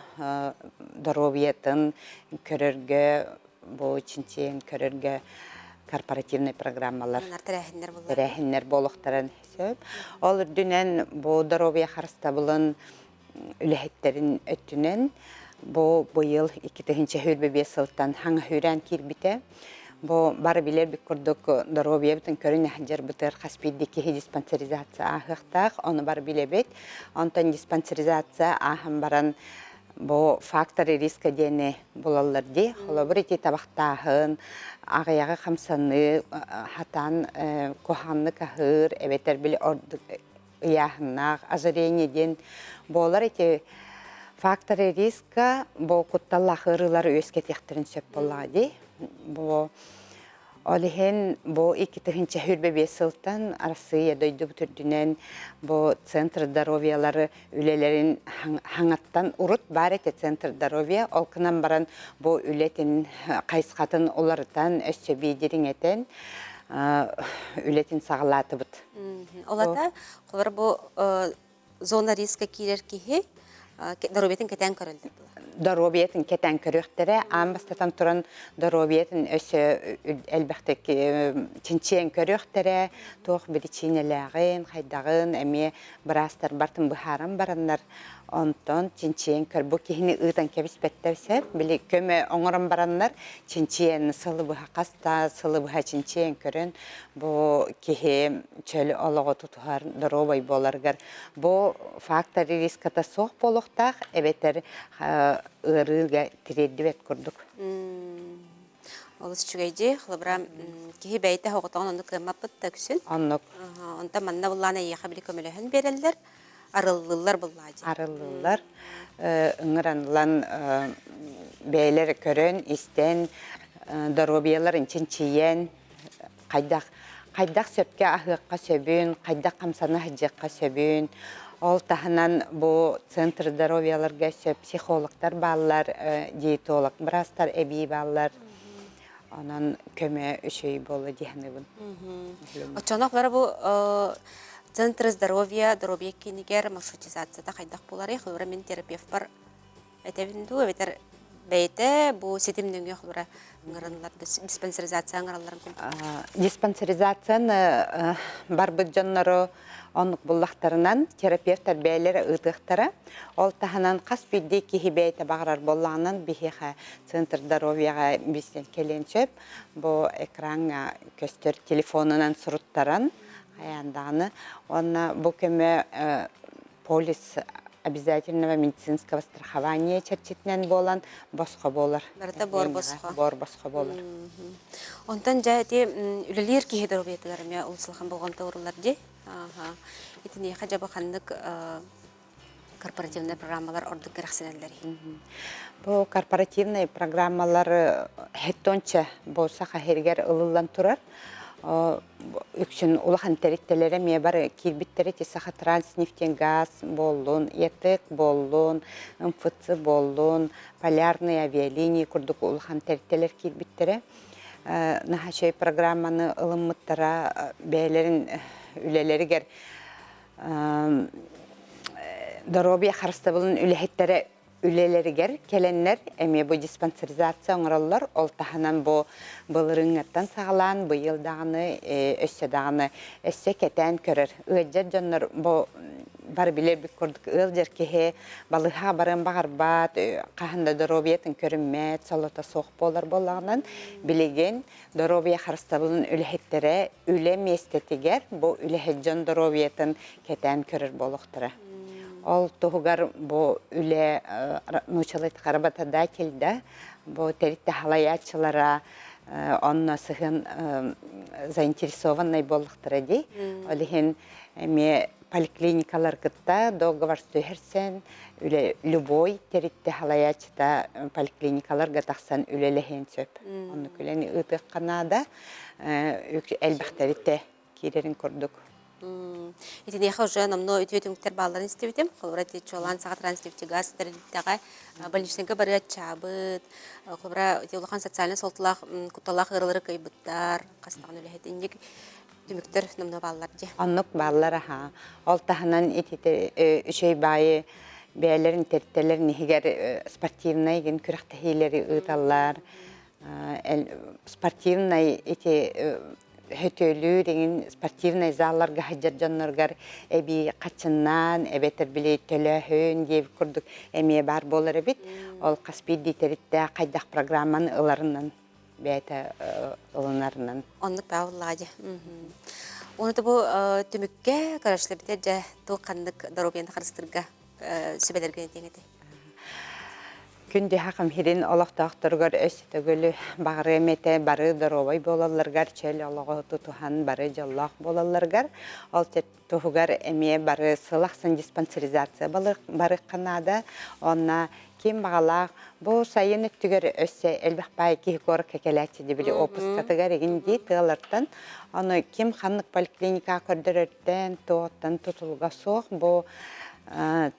доруобуйатын көрөргө, бу чинчийэн көрөргө корпоративнай программалар тэрээһиннэр буолуохтарын сөп. Ол үрдүнэн бу доруобуйа харыстабылын үлэһиттэрин өттүнэн бу быйыл 2025 сылтан хаҥа сүүрээн киирбитэ. Бу бары билэрбит курдук доруобуйабытын көрүнэ сылдьарбытыгар хас биирдии киһи диспансеризация ааһыахтаах, ону бары билэбит. Онтон диспансеризация ааһан баран бу факторы риска диэни булаллар дии. Холобур, ити табахтааһын, аҕыйаҕы хамсаныы, хатаан куһаҕаннык аһыыр, эбэтэр били ордук ыйааһыннаах ожирение диэн буолар ити факторы риска бу кутталлаах ыарыылары үөскэтиэхтэрин сөп буоллаҕа дии. Бу ол иһин бу 2025 сылтан Арассыыйа дойдубут үрдүнэн бу центр здоровьялары үлэлэрин хаҥаттан урут баар этэ центр здоровья ол гынан баран бу үлэтин хайысхатын уларытан өссө биидириҥэтэн үлэтин саҕалаатыбыт. Ол ата, холобур бу зона риска киирэр киһи доруобуйатын кэтээн көрөллөр Доруобуйатын кэтээн көрүөхтэрэ, аан бастатан туран доруобуйатын өссө элбэхтик чинчийэн көрүөхтэрэ, туох биричиинэлээҕин, хайдаҕын эмиэ быраастар бартын быһааран бараннар, онтон чинчийэн көр бу киһини ыытан кэбиспэттэр сөп. Били көмө оҥорон бараннар чинчийэн сылы быһа хаста сылы быһа чинчийэн көрөн бу киһи чөл олоҕу тутуһар доруобай буоларыгар бу фактор риската суох буолуохтаах эбэтэр ыарыыга тириэрдибэт курдук. Олус үчүгэй дии. Холобура, киһи бэйэтэ оҕотоҕун оннук кыаммаппыт да үксүн. Оннук. Онтон манна буллаан эйиэхэ били көмөлөһөн биэрэллэр, арыллыыллар буллаа дии. Арыллыыллар. Ыҥыранылан бэйэлэр көрөн, истэн, доруобуйаларын чинчийэн, хайдах хайдах сөпкө аһыахха сөбүн, хайдах хамсана сылдьыахха сөбүн, ол таһынан бу центр здоровьяларга сөп психологтар бааллар, диетолог быраастар эбии бааллар. Онон көмө үчүгэй буолла дии саныыбын. Оччоно бары бу центр здоровья, доруобуйа киинигэр маршрутизацията хайдах буоларый? Холобура мин терапевпар этэбин дуу эбэтэр бэйэтэ бу ситим нөҥүө холобура ыҥыраллар диспансеризация ыҥыралларын курдук Диспансеризацияны барбыт дьоннору оннук буллахтарынан терапевтар бэйэлэрэ ыытыахтара. Ол таһынан хас биирдии киһи бэйэтэ баҕарар буоллаҕынан биһиэхэ Центр здоровьяҕа билсэн кэлиэн сөп. Бу экраҥҥа көстөр телефонунан суруттаран хайаан даҕаны уонна бу көмө полис обязательного медицинского страхования чэрчитинэн буолан босхо буолар. Барыта буор босхо. Буор босхо буолар. Онтон дьэ ити үлэлиир киһи доруобуйатыгар эмиэ олус улахан болҕомто ууруллар дии. Итиниэхэ дьэ бу ханнык корпоративнай программалар ордук кэрэхсэнэллэрий? Бу корпоративнай программалар хеттонча бу саха сиригэр ылыллан турар. Үксүн улахан тэрилтэлэрэ эмиэ бары киирбиттэрэ ити Сахатранснефтегаз буоллун, ЯТЭК буоллун, МФЦ буоллун, Полярные авиалинии курдук улахан тэрилтэлэр киирбиттэрэ. Наһаа үчүгэй программаны ылыммыттара бэйэлэрин үлэлэригэр доруобуйа харыстабылын үлэһиттэрэ үлэлэригэр кэлэннэр эмиэ бу диспансеризация оҥороллор. Ол таһынан бу былырыыҥҥыттан саҕалаан быйыл даҕаны өссө даҕаны өссө кэтээн көрөр. Ыалдьар дьоннор бу бары билэрбит курдук ыалдьар киһи балыыһаҕа барыан баҕарбат, хаһан да доруобуйатын көрүммэт, солото суох буолар буоллаҕынан билигин доруобуйа харыстабылын үлэһиттэрэ үлэ миэстэтигэр бу үлэһит дьон доруобуйатын кэтээн көрөр буолуохтара. Ол туһугар бу үлэ нуучалыы работодатель да бу тэрилтэ халайааччылара онно сыһыан заинтересованный буоллахтара дии. Ол иһин эмиэ Поликлиникалар кытта договор түһэрсэн, үлэ любой тэрилтэ салайааччыта поликлиникаларга тахсан үлэлэһиэн сөп. Оннук үлэни ыытыахха наада. Элбэх тэрилтэ киирэрин курдук. Итиниэхэ уже номнуо үтүө түмүктэр баалларын истибитим. Холобура, ити чуолаан Саха Транснефтегаз тэрилтэҕэ больничныйга барыа аччаабыт, холобура, ити улахан социальнай суолталаах кутталлаах ыарыылары кыайбыттар, хас даҕаны үлэһит инник түмүктэр номнуо бааллар дии. Оннук бааллар аһаа. Ол таһынан ити үчүгэй баайы бэйэлэрин тэрилтэлэрин иһигэр спортивнай гин күрэхтэһиилэри ыыталлар. Спортивнай ити хөтүөлүүр иҥин спортивнай залларга сылдьар дьонноргор эбии хаччыннаан эбэтэр били төлөөһүн диэбит курдук эмиэ баар буолар эбит. Ол хас биирдии тэрилтэ хайдах программаны ыларынан бэйэтэ ылынарынан. Оннук бааллаа дьэ. Уонна бу түмүккэ көрөшлөбүтэ дьэ туох ханнык доруобуйаны харыстыырга сүбэлэргин этиэҥ этэй? Күндү хакым хирин олохтоохторугар өс төгүлү баҕарыам этэ бары доруобай буолалларыгар, чөл олоҕу тутуһан бары дьоллоох буолалларыгар, ол туһугар эмиэ бары сыл ахсын диспансеризация барыахха наада. Онно ким баҕалаах бу сайын өттүгэр өссө элбэх баай киһи куоракка кэлээччи били опускатыгар игин дии тыалартан. Ону ким ханнык поликлиникаҕа көрдөрөртөн, туоттан тутулуга суох бу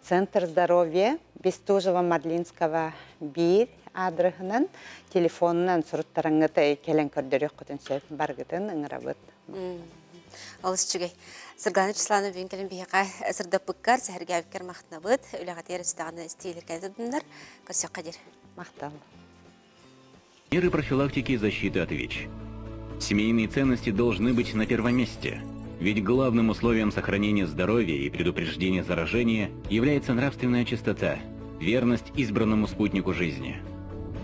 Центр здоровья Бестужева-Марлинского биир аадырыһынан телефонунан суруттарыҥҥыт кэлэн көрдөрүөххүтүн сөп баргытын ыҥырабыт. Олус үчүгэй. Сыргана Вячеславовна бүгүн кэлин биһиэхэ сырдаппыккар, сэһэргээбиккэр махтанабыт. Үлэҕитигэр өстөҕүнэ истиилэргэ тудуннар. Көрсөххө диэр. Махтал. Меры профилактики и защиты от ВИЧ. Семейные ценности должны быть на первом месте. Ведь главным условием сохранения здоровья и предупреждения заражения является нравственная чистота, верность избранному спутнику жизни.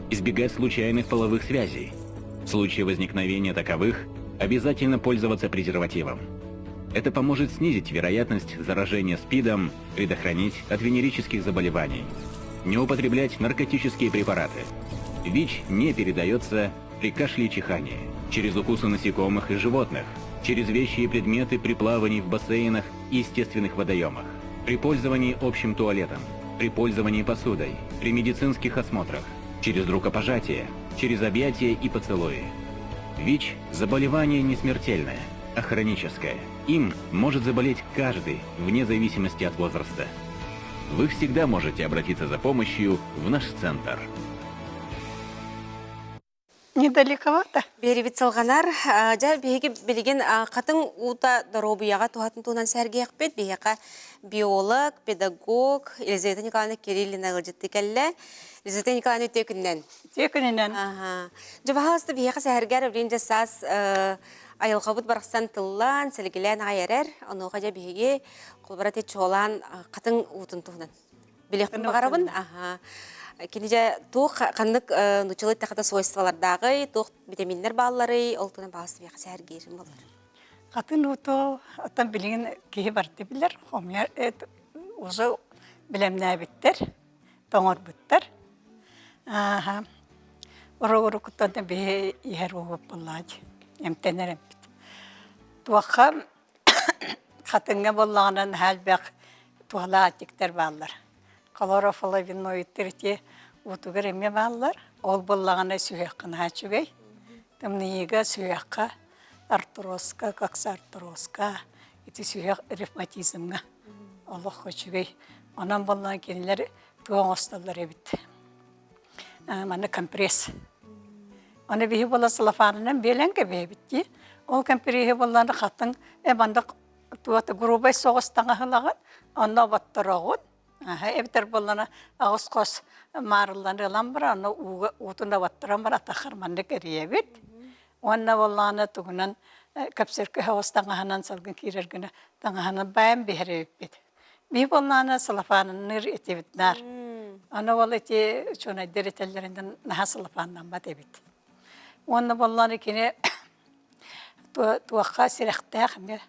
Избегать случайных половых связей. В случае возникновения таковых обязательно пользоваться презервативом. Это поможет снизить вероятность заражения СПИДом, предохранить от венерических заболеваний. Не употреблять наркотические препараты. ВИЧ не передается при кашле и чихании, через укусы насекомых и животных, через вещи и предметы при плавании в бассейнах и естественных водоемах, при пользовании общим туалетом, при пользовании посудой, при медицинских осмотрах, через рукопожатие, через объятия и поцелуи. ВИЧ – заболевание не смертельное, а хроническое. Им может заболеть каждый, вне зависимости от возраста. Вы всегда можете обратиться за помощью в наш центр. Недалековато. Биэрибит салҕанар. Дьэ, биһиги билигин хатыҥ уута доруобуйаҕа туһатын туһунан сэһэргиэхпит. Биһиэхэ биолог, педагог Елизавета Николаевна Кириллина ыалдьыттыы кэллэ. Елизавета Николаевна үтүө күнүнэн. Үтүө күнүнэн. Дьэ, баһаалыста биһиэхэ сэһэргээр билигин дьэ саас айылҕабыт барахсан тыллаан, силигилээн аҕай эрэр. Онуоха дьэ биһиги холобура ити чуолаан хатыҥ уутун туһунан билиэхпин баҕарабын. Аха. Кини дьэ туох ханнык нуччалыы эттэххэ свойстволардааҕый, туох витаминнэр баалларый, ол туһунан баҕас биһиэхэ сэһэргиирим буолар. Хатын ууту оттон билигин киһи барыта билэр, хомуйар уже билэмнээбиттэр, тоҥорбуттар. Ааха. Урукуттан да биһи иһэр уубут буоллаҕа эмтэнэр эмпит. Туохха Хатыҥҥа буоллаҕына наһаа элбэх туһалаах атиктар бааллар. Хлорофлавоноидтар ити уутугар эмиэ бааллар. Ол буоллаҕына сүһүөххэ наһаа үчүгэй. Тымныйыыга сүһүөххэ артрозка, коксартрозка ити сүһүөх ревматизмҥа олох үчүгэй. Онон буоллаҕына кинилэр туох оҥостоллор эбит. Манна компресс. Аны биһи буола целлофанынан биэлэн кэбиһэбит дии. Ол компреһи буоллаҕына хатыҥ э маннык туота грубай соҕус таҥаһылаҕын, онно оботтороҕун. Аһа эбэтэр буоллаҕына аҕыс хос маарыллан ылан баран, онно ууга уутун оботторон баран атаххар маннык эрийэбит. Уонна буоллаҕына тугунан көпсөркө соҕус таҥаһынан салгын киирэр гына таҥаһынан баайан биһэрэбиппит. Биһи буоллаҕына салафаанныыр этибит наар. Аны ол ити учуонайдар этэллэринэн наһаа салафааннаммат эбит. Уонна буоллаҕына кини туохха сирэхтээх эмиэ.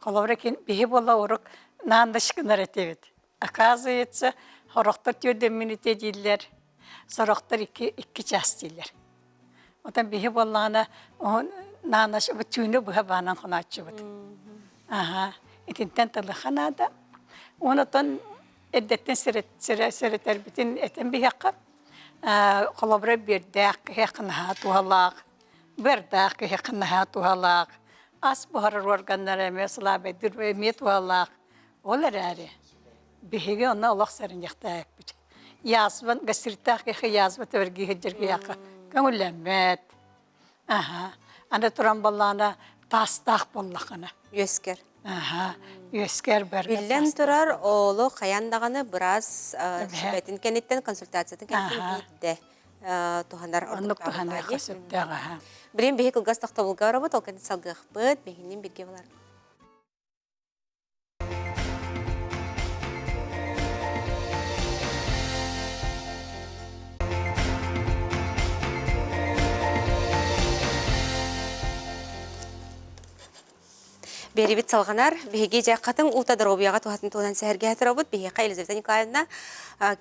Холобура биһи буолла урук наандаш гынар этибит. Оказывается, сорохтор түөрт мүнүүтэ дииллэр, сорохтор икки, икки чаас дииллэр. Отон биһи буоллаҕына наанаш түүнү быһа баанан хонооччубут. Аха. Итинтэн талыха наада. Онотон эрдэттэн сэрэтэрбитин этэн биһиэххэ холобура биэрдээх киһиэхэ наһаа туһалаах, быардаах киһиэхэ наһаа туһалаах, ас буһарар органнара эмиэ сылаабайдыыр эмиэ туһалаах. Ол эрээри биһиги онно олох сэрэниэхтээхпит. Язва, гастриттаах киһи язва тэбэргии сылдьар киһиэхэ көҥүллэммэт. Аха. Аны туран буоллаҕына таастаах буоллаххына. Үөскэр. Аха. Үөскэр барга Биллэн турар, оолу хайан даҕаны быраас сүбэтин кэнниттэн, консультациятын кэнниттэн биирдэ туһанар Оннук туһаныахха сөптөөх аха. Билин биһи кылгас тохтобулга барабыт, ол кэнниттэн салгыахпыт, биһинин бирге болар. Биэрибит салҕанар. Биһиги дьэ хатыҥ уута доруобуйаҕа туһатын туһунан сэһэргэһэ турабыт. Биһиэхэ Елизавета Николаевна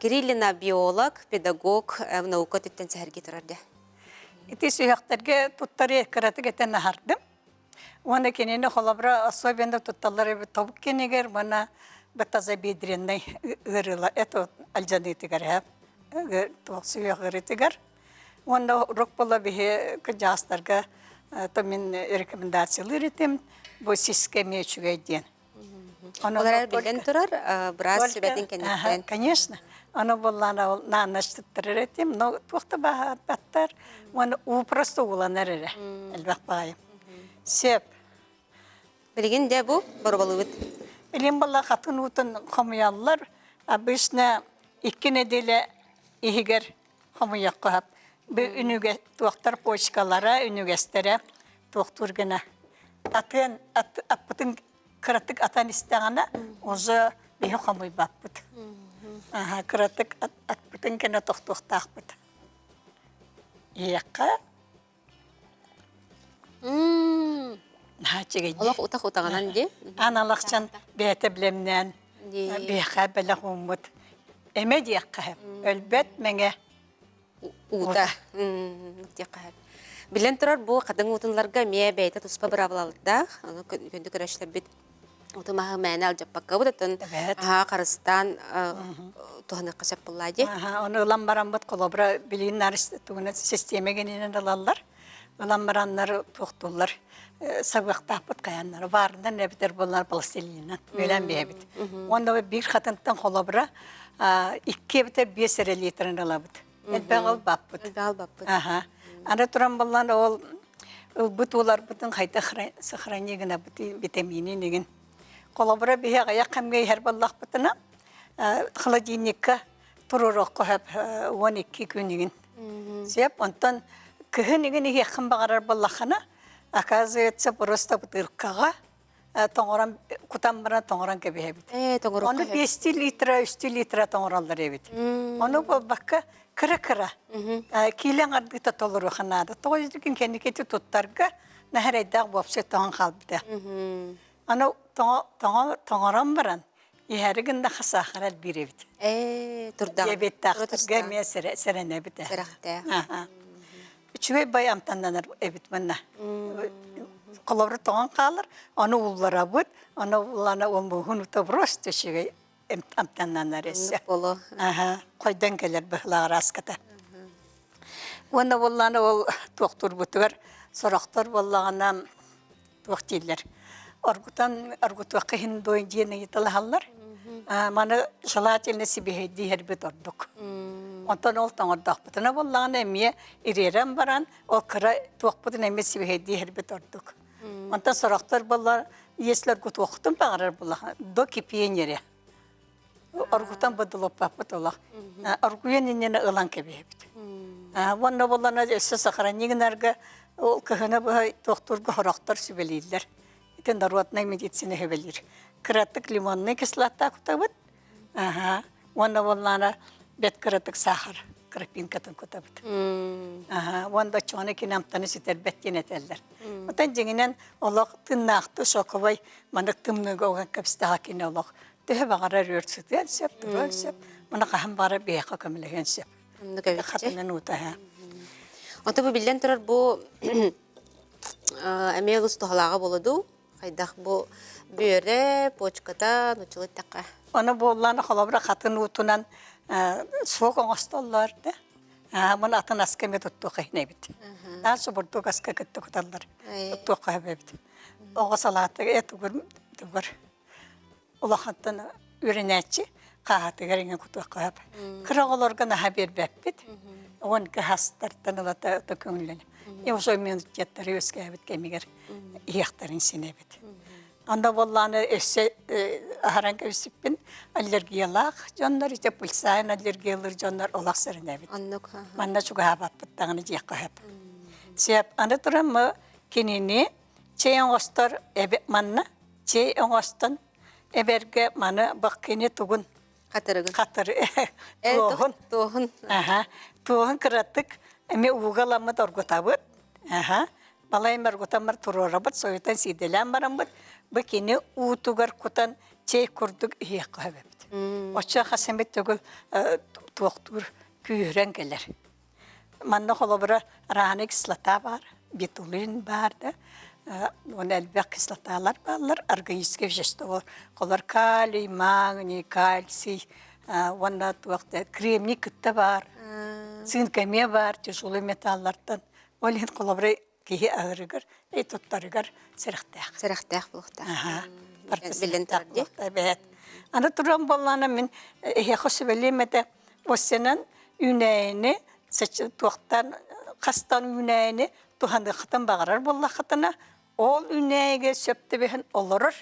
Кириллина биолог, педагог, наука өттүттэн сэһэргии турар дьэ. Ити сүһэхтэргэ туттары кыратык этэн аһардым. Уонна кинини холобура особенно тутталлар эбит тобук кэнигэр уонна тазобедренный ыарыыла это алдьаныытыгар туох сүһүөх ыарыытыгар. Уонна урук буола биһи кырдьаҕастарга то мин рекомендациялыыр этим бу сискэ эмиэ үчүгэй диэн. Ол эрэр биллэн турар, быраас сүбэтин кэнниттэн. Конечно. Аны буоллаана ол нааннаштыттарар этим, но туох да баһаарбаттар. Уонна уу просто ууланар эрэ. Элбэх баайым. Сөп. Билигин дьэ бу боробалыыбыт. Билигин буолла хатын уутун хомуйаллар. Обычно икки неделя иһигэр хомуйуохха сөп. Бу үнүгэ туохтар почкалара, үнүгэстэрэ туохтуур гына. Атыан аппытын кыратык атан истэҕинэ уже биһи хомуйбаппыт. Аха, кыратык атпытын кэнэ тохтуохтаахпыт. Иэххэ наһаа үчүгэй Олох утах утаҕынан дии. Аан алахчан бэйэтэ билэмнээн биэхэ бэлэх ууммут. Эмэ диэххэ өлбөт мэҥэ уута диэххэ Билэн турар бу хатыҥ уутунларга эмиэ бэйэтэ туспа быраабылалардаах. Ону күндү көрөөччүлэрбит уту маһы мээнэ алдьаппаккабыт оттон аһаа харыстаан туһаныахха сөп буоллаа дии. Ону ылан бараммыт холобура билигин тугунан систиэмэ гининэн ылаллар. Ылан бараннар туохтууллар сабыахтаахпыт хайаннары баарынан эбитэр буоллар пластилинынан үөлэн биэбит. Уонна биир хатынтан холобура икки эбитэр биэс эрэ литрин ылабыт. Элбэх ылбаппыт. Элбэх ылбаппыт. Аха. Аны туран буоллан ол ылбыт ууларбытын хайдах сохрани гынабыт витаминин игин. Холобура биһи аҕыйах кэмҥэ иһэр буоллахпытына холодильникка туруоруохха сөп 12 күн игин. Сөп. Онтон кыһын игин иһиэххин баҕарар буоллаххына, оказывается, просто бутылкаҕа тоҥорон кутан баран тоҥорон кэбиһэбит. Ээ, тоҥоруохха Ону сөп. 5 литра, 3 литра тоҥороллор эбит. Ону буолбакка кыра-кыра киилэ аҥардыыта толоруохха наада. Тоҕо диэтикин кэнники туттарга наһарайдаах буопсай тоҥон хаалбыта. Аны тоҥорон баран иһээри гыннахха саахара элбиир эбит. Ээ, турдаҕын. Диабеттаахтарга эмиэ сэрэнэбит. Сэрэхтээх. Үчүгэй бай амтаннанар эбит манна. Холобура тоҥон хаалар, ону уулларабыт, ону ууллана уомуһун ута просто үчүгэй амтаннанар эссе. Боло. Аха, хойдон кэлэр быһылаах араската. Уонна буоллаана ол туохтуурбутугар сорохтор буоллаҕына туох дииллэр оргутан оргутуохха иһин дуо диэн ыйыталаһаллар. Маны желательно сибиһэйдии иһэрбит ордук. Онтон ол тоҥордоохпутуна буоллаҕына эмиэ ириэрэн баран ол кыра туохпутун эмиэ сибиһэйдии иһэрбит ордук. Онтон сорохтор буоллар если оргутуоххутун баҕарар буоллаҕына до кипения эрэ Оргутан бодолоппаппыт олох. Оргуйан иннинэ ылан кэбиһэбит. Уонна буоллана өссө сохрани гынарга ол кыһыны быһа туохтуурга хорохтор сүбэлииллэр. Ити народнай медицина сүбэлиир. Кыратык лимоннай кислота кутабыт. Аха. Уонна буоллаана бэт кыратык сахар крапинкатын кутабыт. Аха. Уонна оччоҕуна кини амтаны сүтэрбэт диэн этэллэр. Оттон дьиҥинэн олох тыыннаахты шоковай маннык тымныыга уган кэбистэҕэ кини олох төһө баҕарар өр сытыан сөп, туруон сөп, муна хаһан баҕарар биһиэхэ көмөлөһүөн сөп. Оннук эбит. Хатынан уута Ото бу биллэн турар бу эмиэ олус туһалааҕа буолуо дуу? Хайдах бу бүөрэ, почката, нуччалыы эттэххэ? Ону буоллаан холобура хатын уутунан суок оҥостоллор да. Мун атын аска эмиэ туттуохха иһин эбит. Наан субурдук аска кытта куталлар. Туттуохха эбит. Оҕо салааты тугур тугур улахантан үөрэнээччи хааһатыгар иҥэ кутуохха сөп. Кыра оҕолорго наһаа биэрбэппит. Уон кыһастартан ылата көҥүллэнэ. Уже иммунитеттары үөскээбит кэмигэр иһиэхтэрин син эбит. Анда буоллааны өссө аһаран кэбиспиппин аллергиялаах дьоннор, ити пульсайн аллергиялыыр дьоннор олох сэрэнэбит. Оннук. Манна чугаһаабаппыт даҕаны диэххэ сөп. Сөп. Аны туран кинини чэй оҥостор манна чэй оҥостон эбэргэ маны баккини тугун хатырыгын хатыр туоһун туоһун аха туоһун кыратык эми уугаламмыт оргутабыт аха балайым оргутаммар туруорабыт сойутан сиидэлээн бараммыт бу кини уутугар кутан чэй курдук иһиэххэ сөбөбүт оччо хас эмит төгүл туохтуур күүһүрэн кэлэр Манна холобура раны кислота баар, бетулин баар да, уонна элбэх кислоталар бааллар, органическое вещество холор калий, магний, кальций уонна туох да кремний кытта баар, цинк эмиэ баар, тяжелый металлартан. Ол иһин холобура киһи аһырыгар, туттарыгар сэрэхтээх. Сэрэхтээх буолуохтаах. Биллэн турар дии. Эбээт. Аны туран буоллаана мин эһиэхэ сүбэлиэм этэ. Осенан үүнээйини туохтан хастан үүнээйини туһаныаххытын баҕарар буоллаххытына, ол үүнээйигэ сөп түбэһэн олорор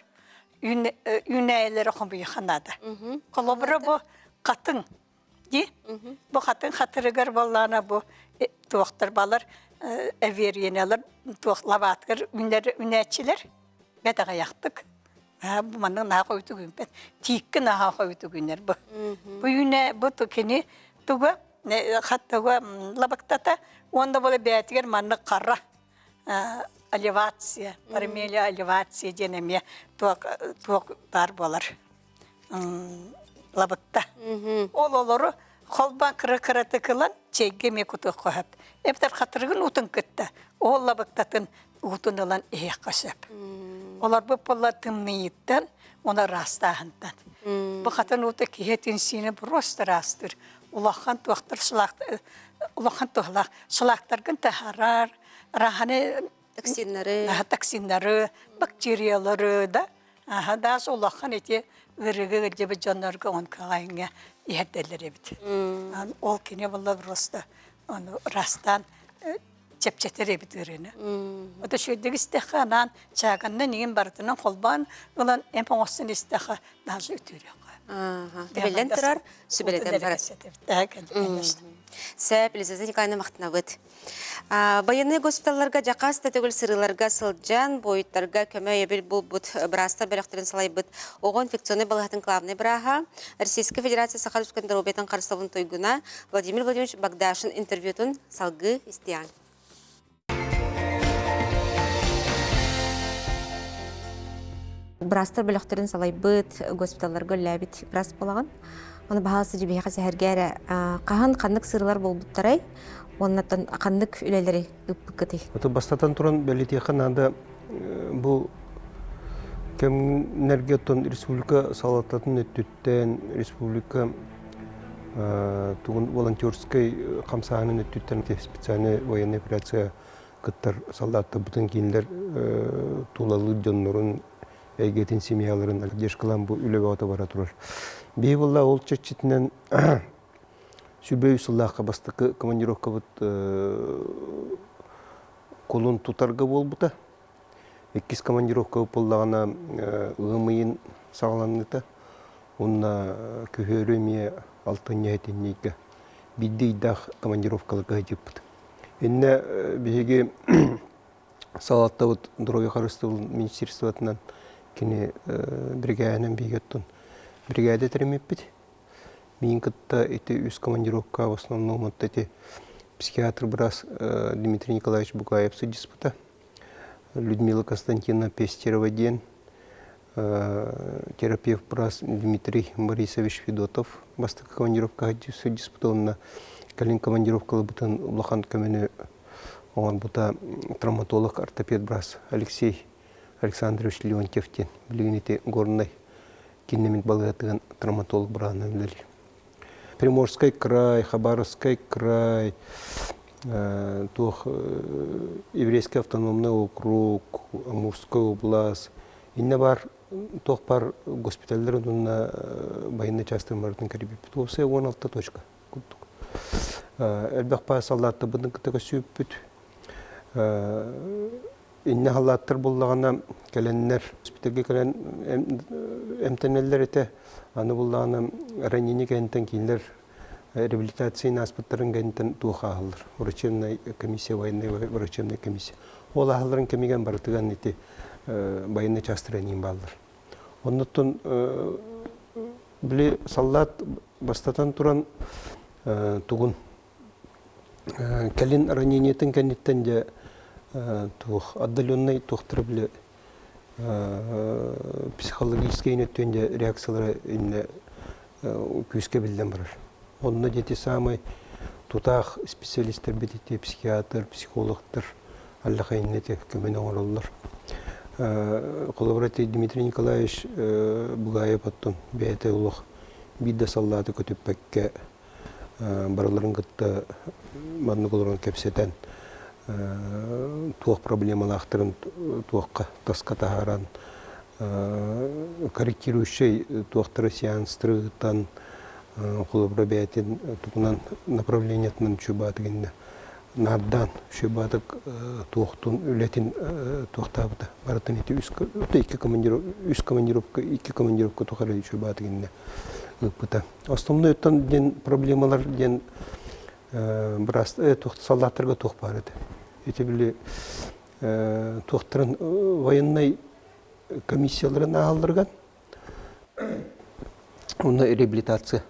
үүнээйилэри хомуйуохха наада. Холобура бу хатыҥ Ди бу хатын хатырыгар буоллаана бу туохтар балар эвериенелар туох лабаатыгар үнэр үнээччилэр бэт аҕыйахтык бу маннык наһаа хойутук үүмпэт тииккэ наһаа хойутук үүнэр бу бу үүнэ бу кини туга хаттыга лабыктата уонна була бээтигэр маннык хара оливация парамелия оливация диэн эмиэ туох туох баар буолар лабыкта. Ол олору холбоон кыра-кыратык ылан чэйгэ эмиэ кутуохха сөп. Эбэтэр хатырыгын уутун кытта ол лабыктатын уутун ылан иһиэххэ сөп. Олорбут буолла тымныйыттан, уонна ыраастааһынтан. Бу хатын уута киһи этин-сиини просто ыраастыыр. Улахан туохтар улахан туһалаах шлактаргын таһаарар, раханы токсиннары, токсиннары, бактериялары да Аха даас улахан ити ыарыыга ыалдьыбыт дьоннорго онкоҕайыҥҥа иһэрдэллэр эбит. Ол кини буолла просто ону ырастаан чэпчэтэр эбит ыарыыны. Ото үчүгэйдик истэххэ анаан чааганнан иҥин барытынан холбоон ылан эмп оҥостон истэххэ даже үтүөрүөххэ. Биллэн турар, сүбэлэтэн барар. Сөп, Елизавета Николаевна махтанабыт. Байыаннай госпиталларга дьакаас да төгүл сырыыларга сылдьан, буойуттарга көмө-өйөбүл булбут быраастар бөлөхтөрүн салайбыт оҕо инфекционнай балыыһатын главнай бырааһа, Российскай Федерация Саха Республикатын доруобуйатын харыстабылын туйгуна Владимир Владимирович Богдашин интервьютун салгыы истиэҕиҥ. Быраастар бөлөхтөрүн салайбыт, госпиталларга үлэлээбит быраас буолаҕын. Ону баһаалыста дьибиһиэхэ сэһэргээ эрэ хаһан ханнык сырыылар буолбуттарай уонна ханнык үлэлэри ыыппыккытый? Это бастатан туран бэлиэтиэххэ наада бу кэмнэргэ оттон республика салалтатын өттүттэн республика тугун волонтерскай хамсааһынын өттүттэн специальная военная операция кыттар солдаттарбытын кинилэр тулалыыр дьоннорун эйгэтин семьяларын поддержкалаан бу үлэ бөҕөтө бара турар. Биһи буолла ол чэрчитинэн сүбэ үс сыллаахха бастакы командировкабыт кулун тутарга буолбута. Иккис командировка буоллаҕына ыам ыйын саҕаланыыта уонна күһүөрү эмиэ алтынньы этинньигэ биирдэ ыйдаах командировкаларга сылдьыппыт. Иннэ биһиги салалтабыт здоровье харыстабыл министерствотынан кини биригээһинэн биһиги оттон биригээдэ тэриммиппит. Миин кытта ити үс командировка в основном вот эти психиатр быраас Дмитрий Николаевич Бугаев сылдьыспыта. Людмила Константиновна Пестерова диэн терапевт быраас Дмитрий Борисович Федотов бастакы командировка сылдьыспыта уонна кэлин командировкаларбытын улахан көмөнү оҥорбута травматолог ортопед быраас Алексей. Александрович Леонтьев диэн билигин ити Горнай кииннэммит балыыһатыгар травматолог бырааһынан үлэлиир. Приморскай край, Хабаровскай край, туох Еврейский автономный округ, Амурская область, иннэ бар туох бар госпиталлар уонна военный часттарын барытын кэрийбиппит. Уопсайа 16 точка курдук. Элбэх паа саллааттарбытын кытта көрсүбүппүт. Иннэ халлааттар буллаҕына кэлэннэр госпитальга кэлэн эмтэнэллэр этэ. Аны буллаҕына ранение кэнниттэн кинилэр реабилитацияны ааспыттарын кэнниттэн туох ааһаллар. Врачебная комиссия, военная врачебная комиссия. Ол ааһалларын кэмигэр барытыгар ити военный часттар эниин бааллар. Оннуттан били саллаат бастатан туран тугун Кэлин ранениетын кэнниттэн дьэ туох отдаленнай туохтара били психологическай өттүн дьэ реакциялара иннэ күүскэ биллэн барар. Онно дети самый тутаах специалистэрбит ити психиатр, психологтар аллаха иннити көмөнү оҥороллор. Холобура ити Дмитрий Николаевич Бугаев оттон бэйэтэ олох биир да саллааты көтүппэккэ барыларын кытта маннык олорон кэпсэтэн туох проблемалаахтарын туохха таска таһааран корректирующай туохтары сеанстары ыытан холобура бэйэтин тугунан направлениетынан чубаатыгынна наардаан шөбаатык туохтун үлэтин туохтаабыта барытын ити үс икки командировка үс командировка икки командировка тухары шөбаатыгынна ыыппыта. Основной оттон диэн проблемалар диэн быраас саллааттарга туох баар этэ. Ити били туохтарын военнай комиссияларын ааһалларыгар онно реабилитация.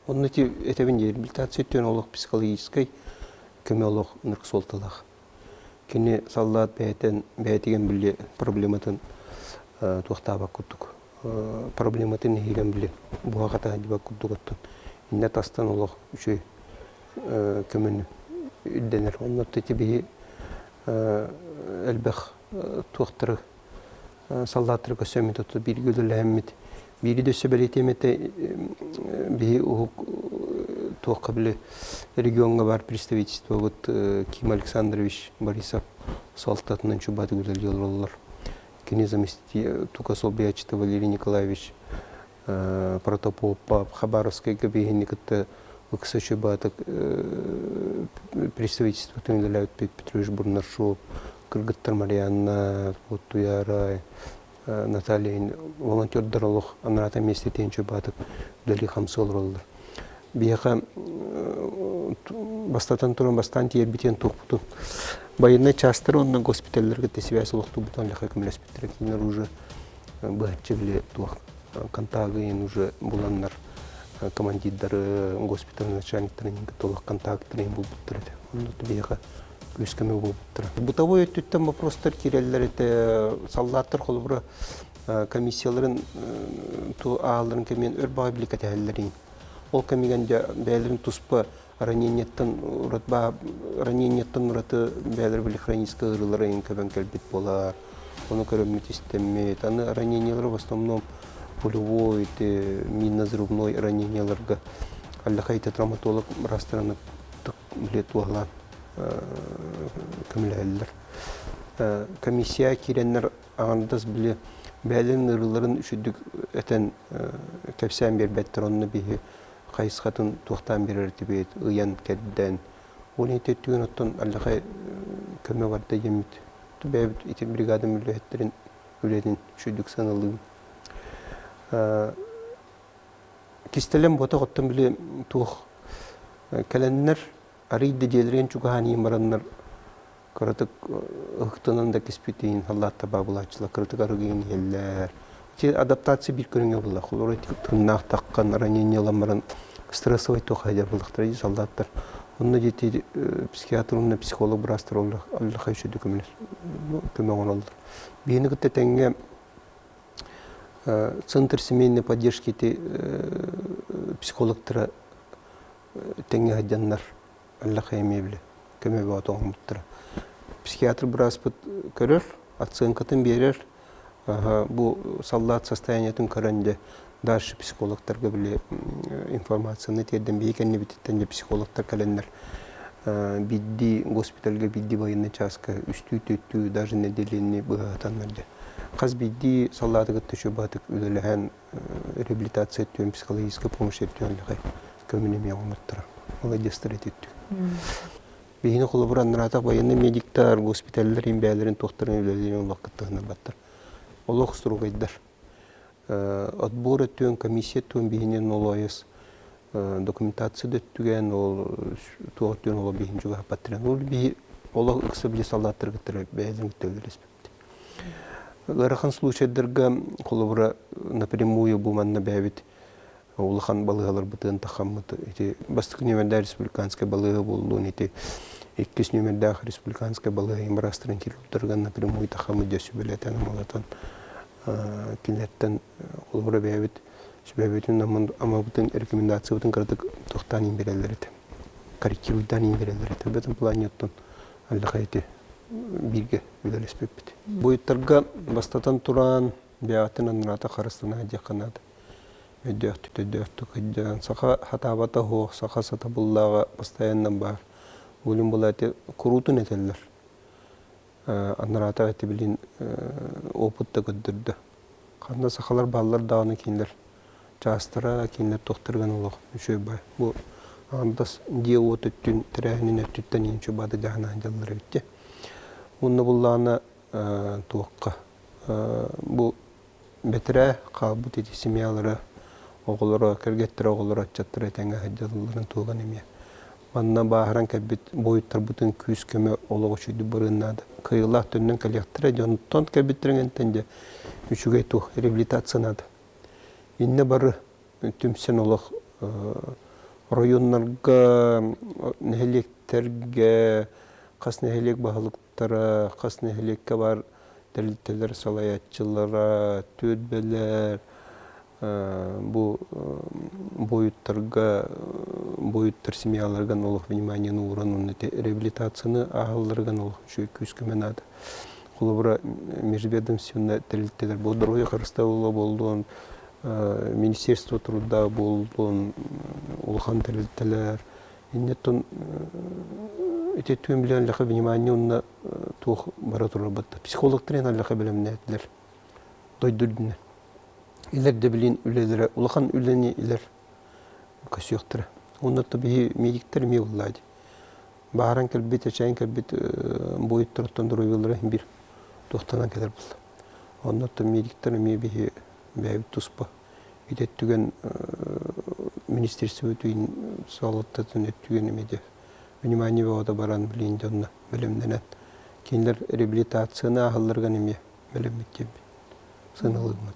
Онно ити этэбин реабилитация өттүн олох психологическай көмө олох ынырык суолталаах. Кини саллаат бэйэтин бэйэтигэн били проблематын туохтаабат курдук проблематын иһигэн били буһа-хата сылдьыбат курдук оттон иннэ тастан олох үчүгэй көмөнү ирдэнэр. Онно ити биһи элбэх туохтары саллааттары көрсөммүт оту бииргэ үлэлэһэммит биири да өссө бэлиэтиэм этэ биһи уһук туохха били региоҥҥа баар представительствобыт Ким Александрович Борисов салалтатынан чубаатык үлэлии олороллор. Кини заместитель тука солбуйааччыта Валерий Николаевич Протопопов Хабаровскайга биһини кытта ыкса чубаатык представительствотын үлэлээбит Петрович Бурнашов, кыргыттар Марианна, Туяра, Наталья волонтердар олох анаата миэстэтин чубаатык үлэлии хамсыы олороллор. Биһиэхэ бастатан туран бастаан тиийэрбитин туохпутун байыаннай чаастары уонна госпиталларга кытта связь олохтуубутун лэхэ көмөлөспүттэрэ кинилэр уже быһаччы били туох контагы уже буланнар командирдары госпиталь начальниктарын кытта олох контактарын булбуттар этэ онно биһиэхэ күүс көмө буолбуттара. Бытовой өттүттэн вопростар киирэллэр этэ саллааттар холобура комиссияларын аалларын кэмиэн өр баҕай били кэтэһэллэрин. Ол кэмигэн дьэ бэйэлэрин туспа ранениеттан уратба ранениеттан ураты бэйэлэр били хроническай ыарыылара иһин көбөн кэлбит буолар. Ону көрөммүт истэммит. Аны ранениелары в основном пулевой, минно-взрывной ранениеларга аллахай травматолог быраастараны били туоһулаан көмөлөһөллөр. Комиссия киирэннэр аҥардас били бэйэлэрин ыарыыларын үчүгдүк этэн кэпсээн биэрбэттэр онно биһи хайысхатын туохтаан биэрэр этибит ыйан кэрдэн ол ити өттүгүн оттон аллахай көмө барда диэммит бэйэбит ити бригадам үлэһиттэрин үлэтин үчүгдүк сыаналыыбын кистэлэҥ буотах оттон били туох кэлэннэр арый да дьиэлэрин чугаһаан иһин бараннар кыратык ыһыктынан да киспитин халлаатта баабылааччылар кыратык арыгыйын иһэллэр. Ити адаптация биир көрүҥэ буолла. Холобура тыыннаах таххан ранение ылан баран стрессовый туох хайдар буоллахтара дии солдаттар. Онно дьити психиатр уонна психолог быраастар аллаха үчүгэй көмө оҥороллор. Биһини кытта тэҥҥэ Центр семейной поддержки ити психологтара тэҥҥэ сылдьаннар аллаха эмиэ били көмө бөҕө оҥорбуттара. Психиатр бырааспыт көрөр, оценкатын биэрэр. Бу саллаат состояниетын көрөн дьэ дальше психологтарга били информацияны тиэрдэн биһи кэннибититтэн дьэ психологтар кэлэннэр биирдии госпитальга биирдии военный чааска үстүү түөртүү даже нэдиэлэни быһаатаннар дьэ хас биирдии саллааты кытта үчүгэй үлэлэһэн реабилитация өттүн психологическая помощь өттүн көмөнү эмиэ оҥортора молодецтар этиттик Биһини холобур аннараатах военный медиктар, госпиталлар имбээлэрин туохтарын үлэлиирин олох кыттыһыннарбаттар. Олох строгайдар. Отбор өттүн, комиссия өттүн биһини нолоес документация да өттүгэн, ол туох өттүн олох биһин чугаһаппаттар. Ол биһи олох ыкса били саллааттар кыттар бэйэлэрин кытта үлэлэспиппит. Ыарахан случайдарга холобура напрямую бу манна бэйэбит улахан балыыһаларбытын тахаммыт ити бастакы нүөмэрдээх республиканскай балыыһа буоллун ити иккис нүөмэрдээх республиканскай балыыһа быраастарын хирургтарыгар напрямую тахаммыт дьэ сүбэлэтэн амалатан кинилэртэн холобура бэйэбит сүбэбитин амабытын рекомендациябытын кыратык тохтоон иҥэрэллэр этэ корректируйдаан иҥэрэллэр этэ в этом плане оттон аллаха ити бииргэ үлэлэспиппит буйуттарга бастатан туран бэйэҕиттэн аннараата харыстанаа диэххэ наада өйдөөхтүк өйдөөхтүк өйдөөн саха хатаабата суох саха сатабыллааҕа постоянно баар Улин была эти куруутун этэллэр анараата эти билин опыт да көрдөрдө ханна сахалар бааллар даҕаны кинилэр чаастара кинилэр туохтарыган олох үчүгэй бай бу андас дьиэ уот өттүн тэрээһинин өттүттэн иин чубаада дьаһанаан дьаллар эбитти уонна буллаана туохха бу Бэтэрээ хаалбыт ити семьялара, оҕолоро, кэргэттэрэ, оҕолоро, ыччаттара этэҥҥэ сылдьалларын туһугар эмиэ. Манна бааһыран кэлбит буойуттарбытын күүс-көмө олох үчүгүйдүк барыан наада. Кыайыылаах төннөн кэлиэхтэрэ, дьонтон кэлбиттэрин кэнниттэн дьэ үчүгэй туох реабилитация наада. Иннэ бары түмсэн олох оройуоннарга, нэһилиэктэргэ хас нэһилиэк баһылыктара, хас нэһилиэккэ баар тэрилтэлэр салайааччылара, түөлбэлэр бу буойуттарга, буойуттар семьяларыгар олох вниманиены ууран уонна реабилитацияны ааһалларыгар олох үчүгэй күүс-көмө наада. Холобура, межведомственнай тэрилтэлэр бу здоровье харыстабыла буоллун, Министерство труда буоллун, улахан тэрилтэлэр иннеттон ити түөн билэн лэхэ внимание уонна туох бара турар батта. Психологтар эн аллаха бэлэмнээтилэр дойду үрдүнэн. Илэр да билин үлэлэрэ улахан үлэни илэр көсүөхтэрэ. Онно то биһи медиктер эмиэ буллаады. Бааран кэлбит, эчээн кэлбит буойуттарыттан доруобуйалара бир туохтанан кэлэр булла. Онно то медиктер эмиэ биһи бэйэбит туспа ити өттүгэн министерство өтүйін салалтатын өттүгэн эмиэ де внимание бөҕөтө баран билин дьонно бэлэмнэнэн кинилэр реабилитацияны ааһалларыгар эмиэ бэлэммит диэммит сыаналыыбыт.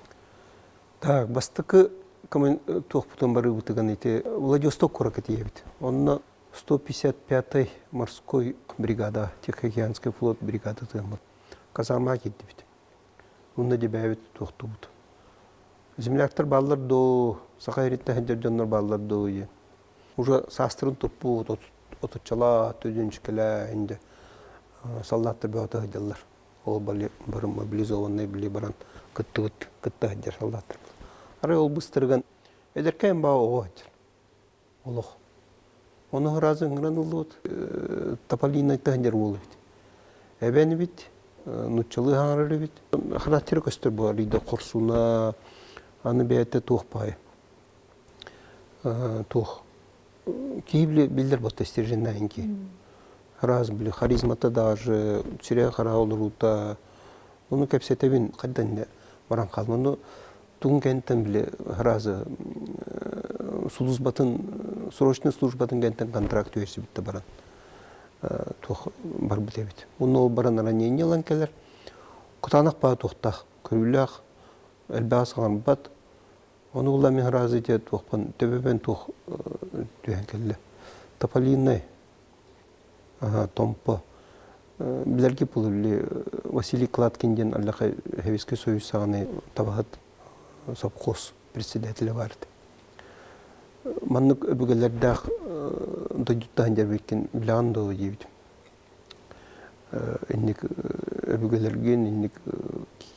Так, бастакы туохпутун барыыбытыган ити Владивосток куоракка тиийэбит. Онно 155-й морской бригада, Тихоокеанский флот бригадатыгар казармаға киирдибит. Онно дебээбит туохтуубут. Земляктар бааллар доо, саха ириттэн сылдьар дьоннор бааллар доо диэн. Уже саастарын туппут, отуччалаа, төдүнчүкэлээ инде саллааттар бөҕөтө сылдьаллар. Ол бали бары мобилизованный били баран кыттыбыт, кытта сылдьар саллааттар. Арай ол быстарыган эдэркээн баа оҕо сылдьар. Олох. Ону ыразы ыҥыран ыллыбыт. Тополинайтан сылдьар уол эбит. Эбэн эбит, нуччалыы хаҥарар эбит. Характера көстөр буолар, ыйда хорсуна, аны бэйэтэ туох баайа. Туох киһи биллэр буолта стерженнаһын киһи. Раз били харизмата даже сирэйэ хараҕа олоруута ону кэпсэтэбин хайдан да баран хаалым. Ону тугун кэнниттэн били разы службатын срочный службатын кэнниттэн контракт түһэрсибит да баран туох барбыт эбит. Онно ол баран ранение ылан кэлэр. Кытаанах баа туохтаах, көрүүлээх, элбэҕи саҥарбат. Ону була мин разы ити туохпун төбөбөн туох түһэн кэллэ. Тополинай, Томпо билэрги били Василий Кладкин диэн Аллаха Советский Союз саҕаны табаһыт совхоз председателэ баар этэ. Маннык өбүгэлэрдээх дойдуттан дьэрбиккин билэҕин дуо диэбитим. Инник өбүгэлэргин, инник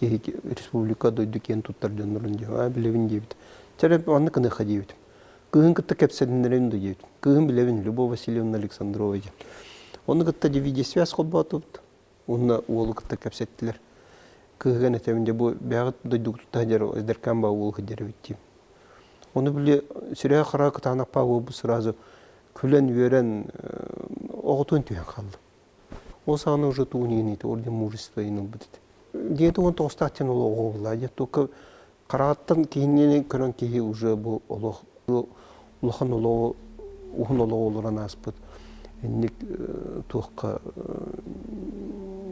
Киһи республика дойду киэн туттар дьоннорун диэн. Аа билэбин диэбит. Чэ оннук гыныахха диэбитим. Кыыһын кытта кэпсэтиннэрэбин да диэбитим. Кыыһын билэбин, Любовь Васильевна Александрова диэн. Ону кытта видеосвязь холбоотубут. Уонна уолу кытта кэпсэттилэр. Кыыһыган этэбин дьэ бу бэйэҕит дойдугутуттан сылдьар эдэркээн баа уол сылдьар эбит диим. Ону били сүрэҕэ хара кытаанахпаа уолбут сразу күлэн-үөрэн оҕотун түһэн хаалла. Ол саҕана уже тугун иһин орден мужества иһин ылбыт этэ. Диэти уон тоҕустаах диэн ол оҕо буолла. Дьэ только хараҕыттан киһини көрөн киһи уже бу олох улахан олоҕу уһун олоҕу олорон ааспыт инник туохха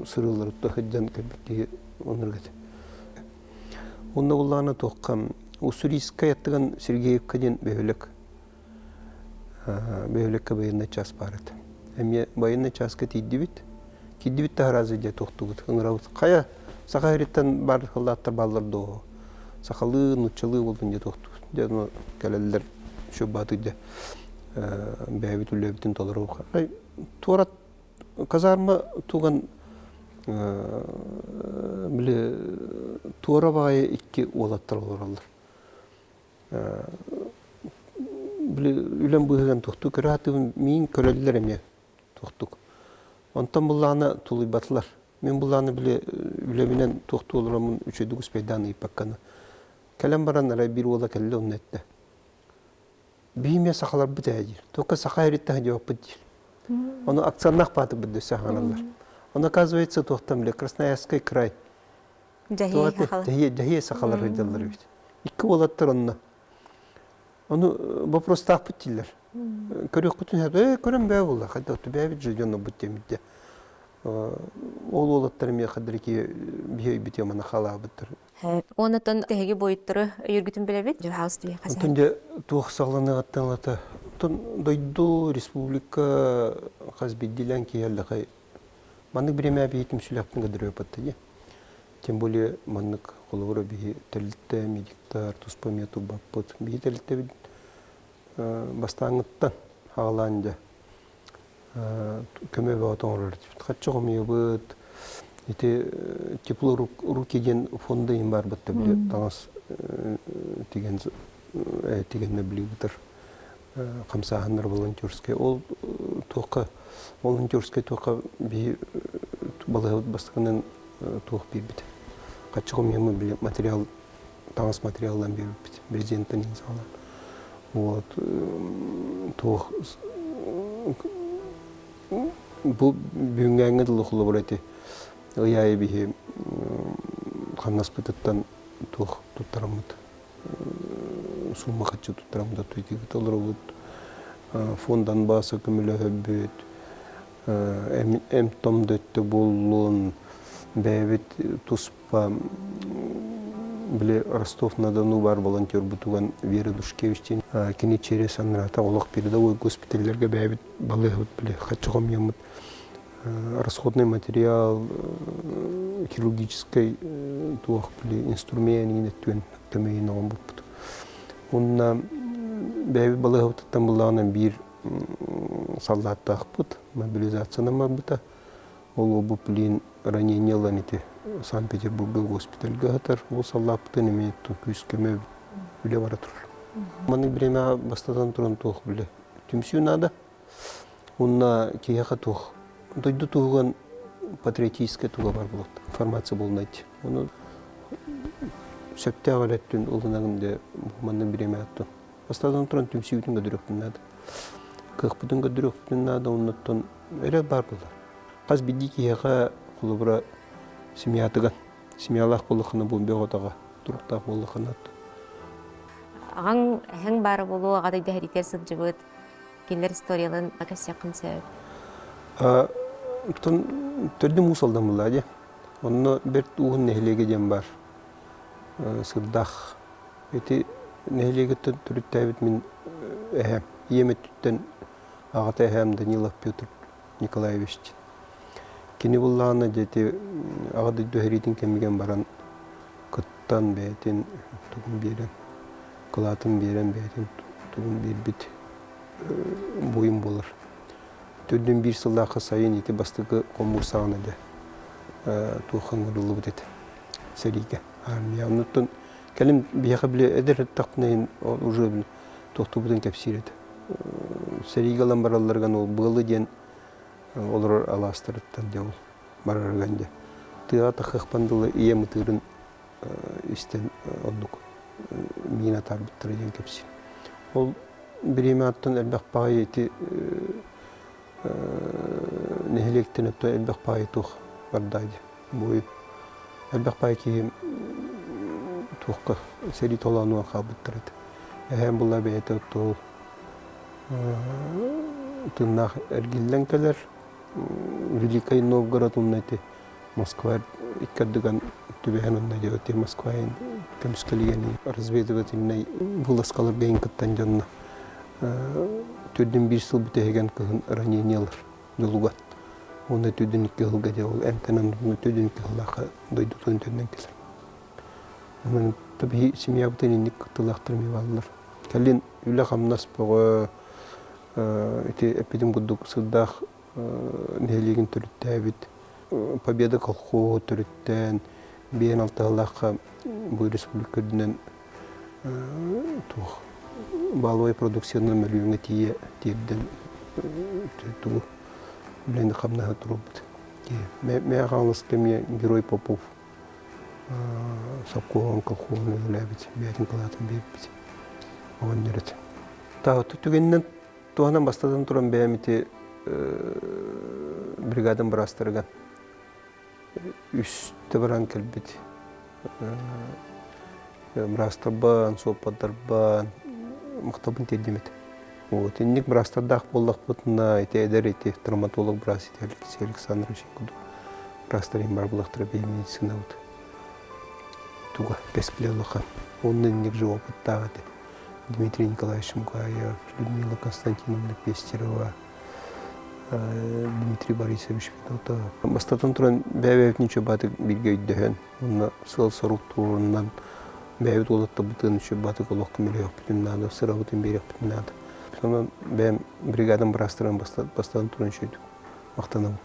сырыыларытта сылдьан кэлбит киһи оннук этэ. Онно буллаҕына туохха Уссурийскай аттыган Сергеевка диэн бөһүөлэк бөһүөлэккэ байыаннай чаас баар этэ. Эмиэ байыаннай чааска тиийдибит. Киирдибит да сразу дьэ туохтубут ыҥырабыт. Хайа саха сириттэн баар саллааттар бааллар дуо? Сахалыы, нууччалыы буоллун дьэ туохтубут. Дьэ ону кэлэллэр шубааты дьэ бэйэбит үлэбитин толору. Туорат казарма туган били туора баҕайы икки уолаттар олороллор. Били үлэм быыһыгар туохтуу көрө сатыыбын, миин көрөллөр эмиэ туохтук. Онтон былаана тулуйбатылар. Мин былааны били үлэбинэн туохтуу олороммун үчүгэйдик успейдаан ыйыппакканы. Кэлэн баран арай биир уола кэллэ онно эттэ. Биһи эмиэ сахаларбыт ээ диир. Только саха эриттэн сылдьыбаппыт диир. Ону акционнаах баатырбыт дөссө хаҥараллар. Ону оказывается туохтан били Красноярский край Дьэһиэ сахалар сылдьаллар эбит. Икки уолаттар онно. Ону вопростаахпыт дииллэр. Көрүөхпүтүн сөп. Ээ, көрөн бээ буолла. Хайда бээбит же дьон бут диэмит Ол уолаттар эмиэ хадырики биһи өйбүт мана халаабыттар. Онотон тэһиги бойуттары өйүргүтүн билэбит. Онтон дьэ туох саҕаланыаҕыттан ылата. Оттон дойду, республика хас биирдиилээн киһи Маннык бириэмэ биһи түмсүүлээхпин көрдөрүөппүт дии. Тем более маннык холобура биһи тэрилтэ, медиктар туспа эмиэ турбаппыт. Биһи тэрилтэбит бастааҥҥыттан аҕалаан дьэ көмө бөҕөтө оҥорор этибит. Хаччы хомуйабыт, ити тепло руки диэн фонда иһин барбыт да били таҥас тигэн тигэннэ билибитер хамсааһыннар волонтерскай. Ол туохха волонтерскай туохха биһи балыһабыт бастакынан туох биэрбит. Хаччы хомуйаммыт били материал таҥас материаллан биэрбиппит президенттэн иһин саҕалаан. Вот туох бу бүгүҥҥээҥҥэ дылы холобур эти ый аайы биһи хамнаспытыттан туох туттараммыт сумма хаччы туттараммыт отуйтыгыт олоробут фондан бааса көмөлөһөбүт эм-том да өттө буоллун бэйэбит туспа били Ростов-на-Дону баар волонтербутуган Вера Душкевич диэн кини через анраата олох передовой госпиталларга бэйэбит балыыһабыт били хаччы хомуйаммыт расходный материал хирургическай туох били инструмент иин өттүн көмөйүн оҥорбуппут. Уонна бэйэбит балыыһабытыттан буллаҕына биир саллааттаахпыт мобилизациянан барбыта. Ол уолбут билигин ранение ылан ити Санкт-Петербурга госпитальга сытар. Ол саллааппытын эмиэ күүс-көмө үлэ бара турар. Маннык бириэмэҕэ бастатан туран туох билэ түмсүү наада. Уонна киһиэхэ туох дойду туһуган патриотическай туга бар буолуохта информация буолунайт. Ону сөптөөх эрэ өттүн ылынагын да маннык бириэмэ оттон. Бастатан туран түмсүүбүтүн көрдөрүөхпүн наада. Кыахпытын көрдөрүөхпүтүн наада, оннуттан эрэл баар буолар. Хас биирдии киһиэхэ холобура семьятыган, семьялаах буоллаххына бу бөҕө-таҕа туруктаах буоллаххына Аҕаҥ, эһэҥ баара буолуо, аҕа дойду сэриитигэр сылдьыбыт, кинилэр историяларын кэпсиэххин сөп. Оттон төрдүм Уус Алдан буоллаҕа дии. Онно Бэрт Ууһун нэһилиэгэ диэн баар. Сырдаах. Ити нэһилиэгиттэн төрүттээбит мин эһээм. Ийэм өттүттэн аҕата эһээм Данилов Петр Николаевич диэн. Кини буллаҕына дьэ ити Аҕа дойду сэриитин кэмигэр баран кыттан бэйэтин тугун биэрэн, кылаатын биэрэн бэйэтин тугун биэрбит буойун буолар. Төрдүн биир сыллаахха сайын ити бастакы хомуур саҕана дьэ туох ыҥырыллыбыт этэ. сэриигэ армия. Оннуттан кэлин биһиэхэ били эдэр эрдэхпинэ уже туохтуубутун кэпсиир этэ. Сэриигэ ылан баралларыгар ол быалы диэн олорор алаастарыттан дьэ ол барарыгар дьэ тыаҕа тахыахпан дылы ийэм ытыырын истэн оннук миин атаарбыттара диэн кэпсиир. Ол бириэмэ аттан элбэх баҕайы ити нэһилиэктэн өттө элбэх баҕайы туох барда дии. Буойун элбэх баҕайы киһи туохха сэрии толоонугар хаалбыттар этэ. Эһээм буолла бэйэтэ оттоол тыыннаах эргиллэн кэлэр Великай Новгород уонна ити Москва икки ардыгар түбэһэн онно диэбит Москва көмүскэлигэн разведывательнай вылазкаларга иһин кыттан дьонно төрдүн биир сыл бүтэһигэн кыһын ранениелар дьолугар уонна төрдүн икки сылга дьэ ол эмтэнэн төрдүн икки сыллаахха дойдутун төннөн кэлэр. Онон биһи семьябытын инник кыттыылаахтар эмиэ бааллар. Кэлин үлэ-хамнас бөҕө ити эппитим курдук сырдаах нэһилиэгин төрүттээбит Победа колхоһу төрүттээн биэн алтыһалаахха бу республика үрдүнэн туох валовай продукцияны мөлүйүөҥҥэ тиийэ тиэрдэн тугу үлэни хамнаһы туруорбут. Мэ Хаҥаласка эмиэ Герой Попов сопхуоһун колхоһун үлэлээбит, бэйэтин кылаатын биэрбит оҕонньор этэ. Таһыттı түгэнинэн туһанан бастатан туран бэйэм ити бригадам быраастарыгар үстэ баран кэлбит быраастарбан, суоппардарбан махталбын тиэрдим этэ. Вот инник быраастардаах буоллахпытына ити эдэр ити травматолог быраас ити Алексей Александрович курдук быраастар иһин бар булахтара биһи медицинабыт туга кэскилэ улахан. Онно инник же опыттаах этэ. Дмитрий Николаевич Мукаев, Людмила Константиновна Пестерова, Дмитрий Борисович Федотов. Бастатан туран бэйэ-бэйэбитин үчүгэй бииргэ өйдөһөн, уонна сыал-сорук туруорунан бэйэбит уолаттарбытын үчүгэй олох көмөлөһүөхпүтүн наада, сырабытын биэриэхпитин наада. Онон бэйэм бригадам быраастарын бастатан туран үчүгэйдик махтанабын.